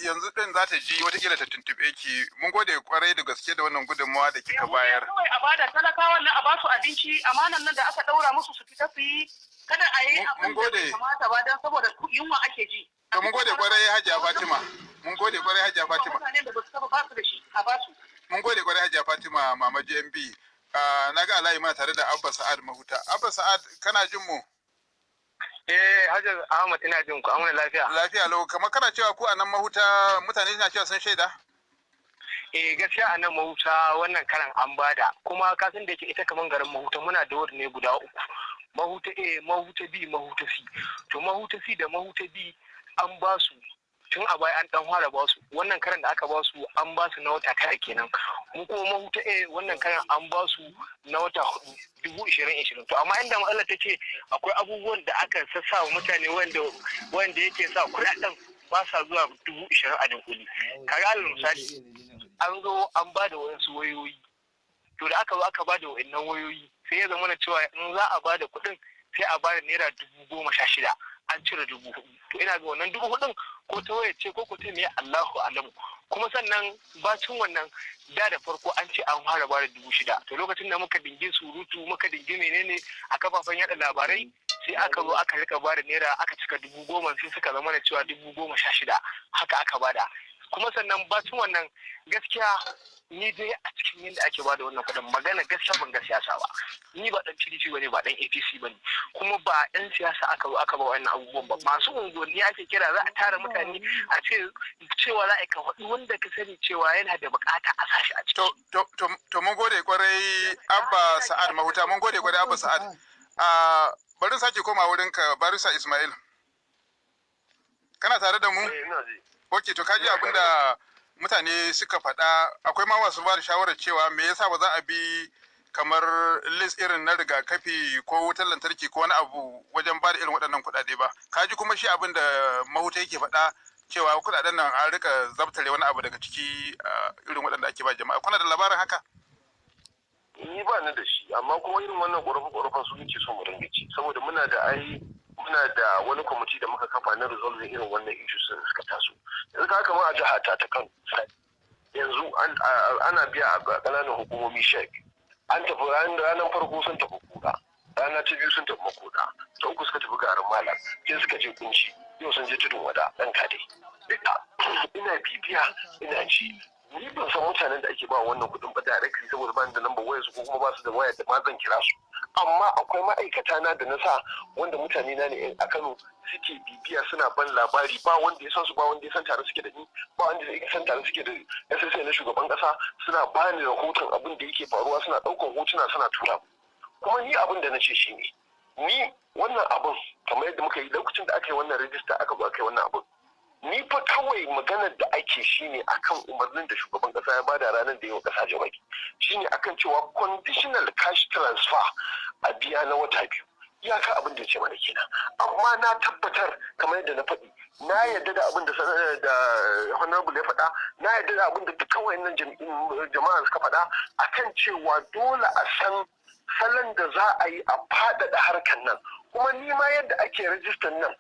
yanzu din za ta ji, watakila ta tuntube ki. Mun gode kwarai da gaske da wannan gudunmawa da kika bayar.
Kawai a bada talakawan nan, a ba su abinci, amanan nan da aka daura musu su fita su yi, kada a yi abin da bai kamata ba don saboda yunwa ake ji.
To, mun gode kwarai, Hajiya Fatima. Mun gode kwarai, Hajiya Fatima.
Mutanen da ba su saba ba su da shi, a ba su.
Mun gode kwarai, Hajiya Fatima Mama JMB. Na ga alayi mana tare da Abba Sa'ad Mahuta. Abba Sa'ad, kana jin mu?
Eh, Hajjar Ahmad, ina jin ku. Amma lafiya?
Lafiya lau. Kamar kana cewa ku a nan Mahuta mutane suna cewa sun shaida?
Eh, gaskiya a nan Mahuta wannan karan an bada, kuma ka san da yake ita kaman garin Mahuta muna da ward ne guda uku. Mahuta A, Mahuta B, Mahuta C. To, Mahuta C da Mahuta B an ba su tun a baya, an dan fara ba su. Wannan karan da aka ba su, an ba su na wata 9 kenan. Mu kuma Mahuta A wannan karan an ba su na wata 4, 20,000 20,000. To, amma inda matsalar take, akwai abubuwan da aka sassa wa mutane wanda yake sa kuɗaɗen ba sa zuwa 20,000 a dunkule. Kaga alal misali, an zo an ba da wasu wayoyi. To, da aka zo aka ba da wa'annan wayoyi, sai ya zama na cewa in za a ba da kuɗin, sai a ba da naira 16,000, an cire 4,000. To, ina ga wannan 4,000n ko ta waya ce ko ta me, Allahu alamu. Kuma sannan bacin wannan, da farko an ce an fara bada 6,000. To, lokacin da muka dingi surutu, muka dingi menene a kafafen yada labarai, sai aka zo aka rika bada naira, aka cika 10,000, sai suka zama da cewa 16,000 haka aka bada. Kuma sannan bacin wannan, gaskiya ni dai a cikin yadda ake bada wannan kuɗin, magana gaskiya, ban ga siyasa ba. Ni ba dan PDP bane, ba dan APC bane, kuma ba yan siyasa aka zo aka ba wannan abubuwan ba. Masu unguwanni ake kira, za a tara mutane a ce cewa za a ka faɗi wanda ka sani cewa yana da bukata a sashi a ciki.
To, mun gode kwarai, Abba Sa'ad Mahuta. Mun gode kwarai, Abba Sa'ad. Bari sake koma wurinka, Barisa Ismail. Kana tare da mu? Ok, to kaji abin da mutane suka faɗa. Akwai ma masu ba da shawarar cewa me yasa ba za a bi kamar list irin na rigakafi ko wutar lantarki ko wani abu wajen ba da irin waɗannan kuɗaɗe ba. Kaji kuma shi abin da Mahuta yake faɗa cewa kuɗaɗen nan an rika zabtare wani abu daga ciki, irin waɗanda ake ba jama'a. Kuna da labarin haka?
Ni ba ni da shi, amma kuma irin wannan ƙorafe-ƙorafen su muke so mu ringa ci, saboda muna da ai muna da wani kwamiti da muka kafa na resolving irin wannan issues da suka taso. Yanzu ka kamar a jiha ta Kano, yanzu ana biya a ƙananan hukumomi 12. An tafi ranar farko sun tafi Kura, rana ta biyu sun tafi Makoda, ta uku suka tafi Garin Malam, sai suka je Kunci, yau sun je Tudun Wada ɗan Kade. Duka ina bibiya, ina ji. Ni ban san mutanen da ake ba wannan kuɗin ba directly, saboda ba ni da lambar wayar su ko kuma ba su da waya da ma zan kira su. Amma akwai ma'aikata na da na sa, wanda mutane na ne a Kano suke bibiya, suna ban labari. Ba wanda ya san su, ba wanda ya san tare suke da ni, ba wanda ya san tare suke da SSA na shugaban kasa. Suna bani rahoton abin da yake faruwa, suna ɗaukan hotuna suna tura. Kuma ni abin da na ce shine, ni wannan abin, kamar yadda muka yi lokacin da aka yi wannan rajista, aka zo aka yi wannan abin, ni fa kawai maganar da ake shine akan umarnin da shugaban kasa ya bada ranar da yawa kasa jawabi, shine akan cewa conditional cash transfer a biya na wata 2. Iyaka abin da ya ce mana kenan. Amma na tabbatar, kamar yadda na faɗi, na yarda da abin da honorable ya faɗa, na yarda da abin da dukkan wayannan jama'a suka faɗa akan cewa dole a san salon da za a yi a faɗaɗa harkar nan. Kuma ni ma yadda ake rajistan nan,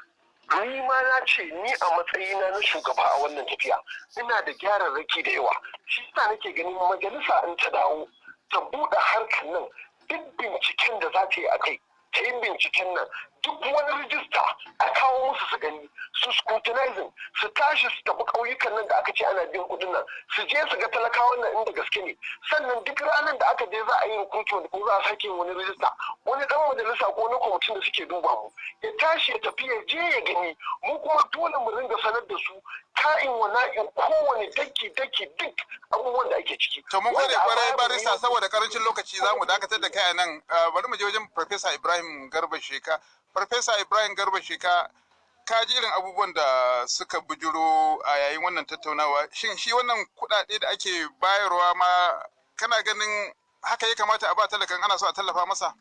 ni ma na ce ni a matsayina na shugaba a wannan tafiya ina da gyararraki da yawa. Shi yasa nake ganin majalisa in ta dawo ta buɗe harkar nan, duk binciken da za ta yi a kai ta yi binciken nan. Duk wani rijista a kawo musu su gani, su scrutinizing, su tashi su tafi ƙauyukan nan da aka ce ana biyan kuɗin nan, su je su ga talakawan nan inda gaske ne. Sannan duk ranar da aka je za a yi recruitment ko za a sake wani rijista, wani dan majalisa ko wani kwamitin da suke duba mu ya tashi ya tafi ya je ya gani. Mu kuma dole mu ringa sanar da su ka'in wa na'in, kowane daki daki, duk abubuwan da ake ciki.
To, mun gode kwarai, barista. Saboda karancin lokaci za mu dakatar da kai a nan. Bari mu je wajen Farfesa Ibrahim Garba Sheka. Farfesa Ibrahim Garba Sheka, ka ji irin abubuwan da suka bujuro a yayin wannan tattaunawa. Shin shi wannan kuɗaɗe da ake bayarwa ma, kana ganin haka ya kamata a ba talakan ana so a tallafa masa?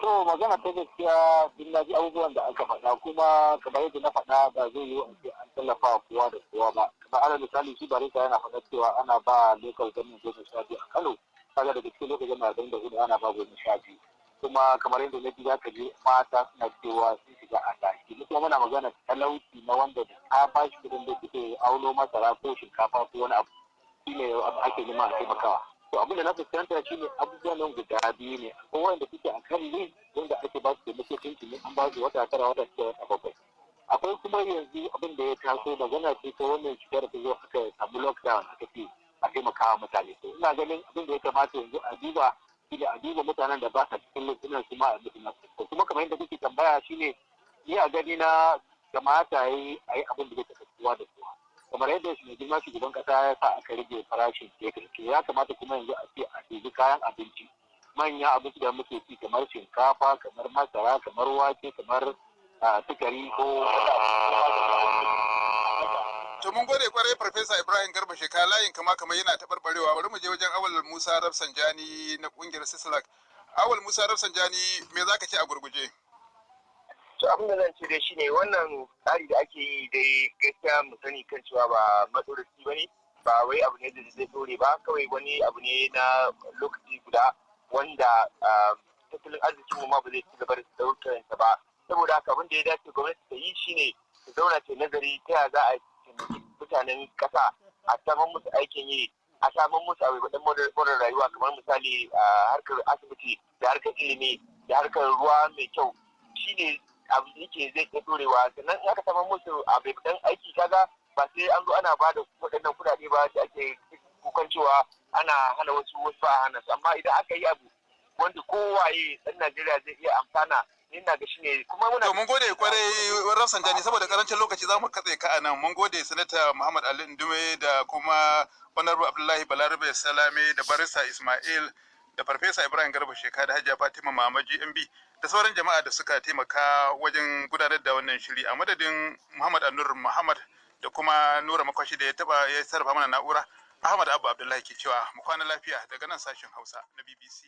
To, magana ta gaskiya, din na ji abubuwan da aka faɗa, kuma kamar yadda na faɗa, ba zai yiwu a ce an tallafa kowa da kowa ba. Kamar alal misali, shi barista yana faɗa cewa ana ba local government 12 a Kano. Kaga daga cikin local government 44, ana ba 12. Kuma kamar yadda na ji, za ka ji mata suna cewa sun shiga adashi. Mu kuma muna magana talauci na wanda da ka ba shi kudin da suke auno masara ko shinkafa ko wani abu, shine ake nema a taimakawa. To, abin da na fuskanta shine abubuwan nan guda biyu ne. Akwai wanda suke a kan list, wanda ake ba su taimako tuntuni, an ba su wata 9, wata 6, wata 7. Akwai kuma yanzu abin da ya taso, magana ce ta wannan cutar ta zo aka samu lockdown, aka ce a taimakawa mutane. To, ina ganin abin da ya kamata yanzu a duba shine a duba mutanen da ba sa cikin list ɗin, su ma a musu nasu. Kuma kamar yadda kuke tambaya shine, ni a gani na kamata yi a yi abin da zai taɓa kowa da kowa. Kamar yadda shi mai girma shugaban kasa ya sa aka rage farashin fetur, to ya kamata kuma yanzu a ce a dubi kayan abinci, manyan abinci da muke ci, kamar shinkafa, kamar masara, kamar wake, kamar sukari ko
To, mun gode kwarai, Farfesa Ibrahim Garba Sheka. Layin kama kamar yana taɓarɓarewa. Bari mu je wajen Awal Musa Rafsanjani na ƙungiyar Sislak. Awal Musa Rafsanjani, me za ka ce a gurguje?
To, abin da zan ce dai shine, wannan tsari da ake yi dai, gaskiya mu sani kan cewa ba matsoraci ba ne, ba wai abu ne da zai dore ba. Kawai wani abu ne na lokaci guda wanda tattalin arzikin mu ma ba zai ci gaba da daukar sa ba. Saboda haka abin da ya dace gwamnati ta yi shine ta zauna ta nazari ta ya za a taimaki mutanen kasa, a samar musu aikin yi, a samar musu abu da more rayuwa, kamar misali harkar asibiti da harkar ilimi da harkar ruwa mai kyau. Shine abu da yake zai iya dorewa. Sannan in aka samar musu abu dan aiki, kaga ba sai an zo ana ba da waɗannan kuɗaɗe ba da ake kukan cewa ana hana wasu, wasu ba a hana su. Amma idan aka yi abu wanda kowaye ɗan Najeriya zai iya amfana, ni na ga shine kuma muna
To, mun gode kwarai, Rafsanjani. Saboda karancin lokaci za mu katse ka anan. Mun gode, Sanata Muhammad Ali Ndume, da kuma Honorable Abdullahi Balarabe Salame, da Barista Ismail, da Farfesa Ibrahim Garba Sheka, da Hajiya Fatima Mamaji MB, da sauran jama'a da suka taimaka wajen gudanar da wannan shiri. A madadin Muhammad Anur Muhammad da kuma Nura Makwashi da ya taba ya sarrafa mana na'ura, Ahmad Abba Abdullahi ke cewa mu kwana lafiya daga nan sashen Hausa na BBC.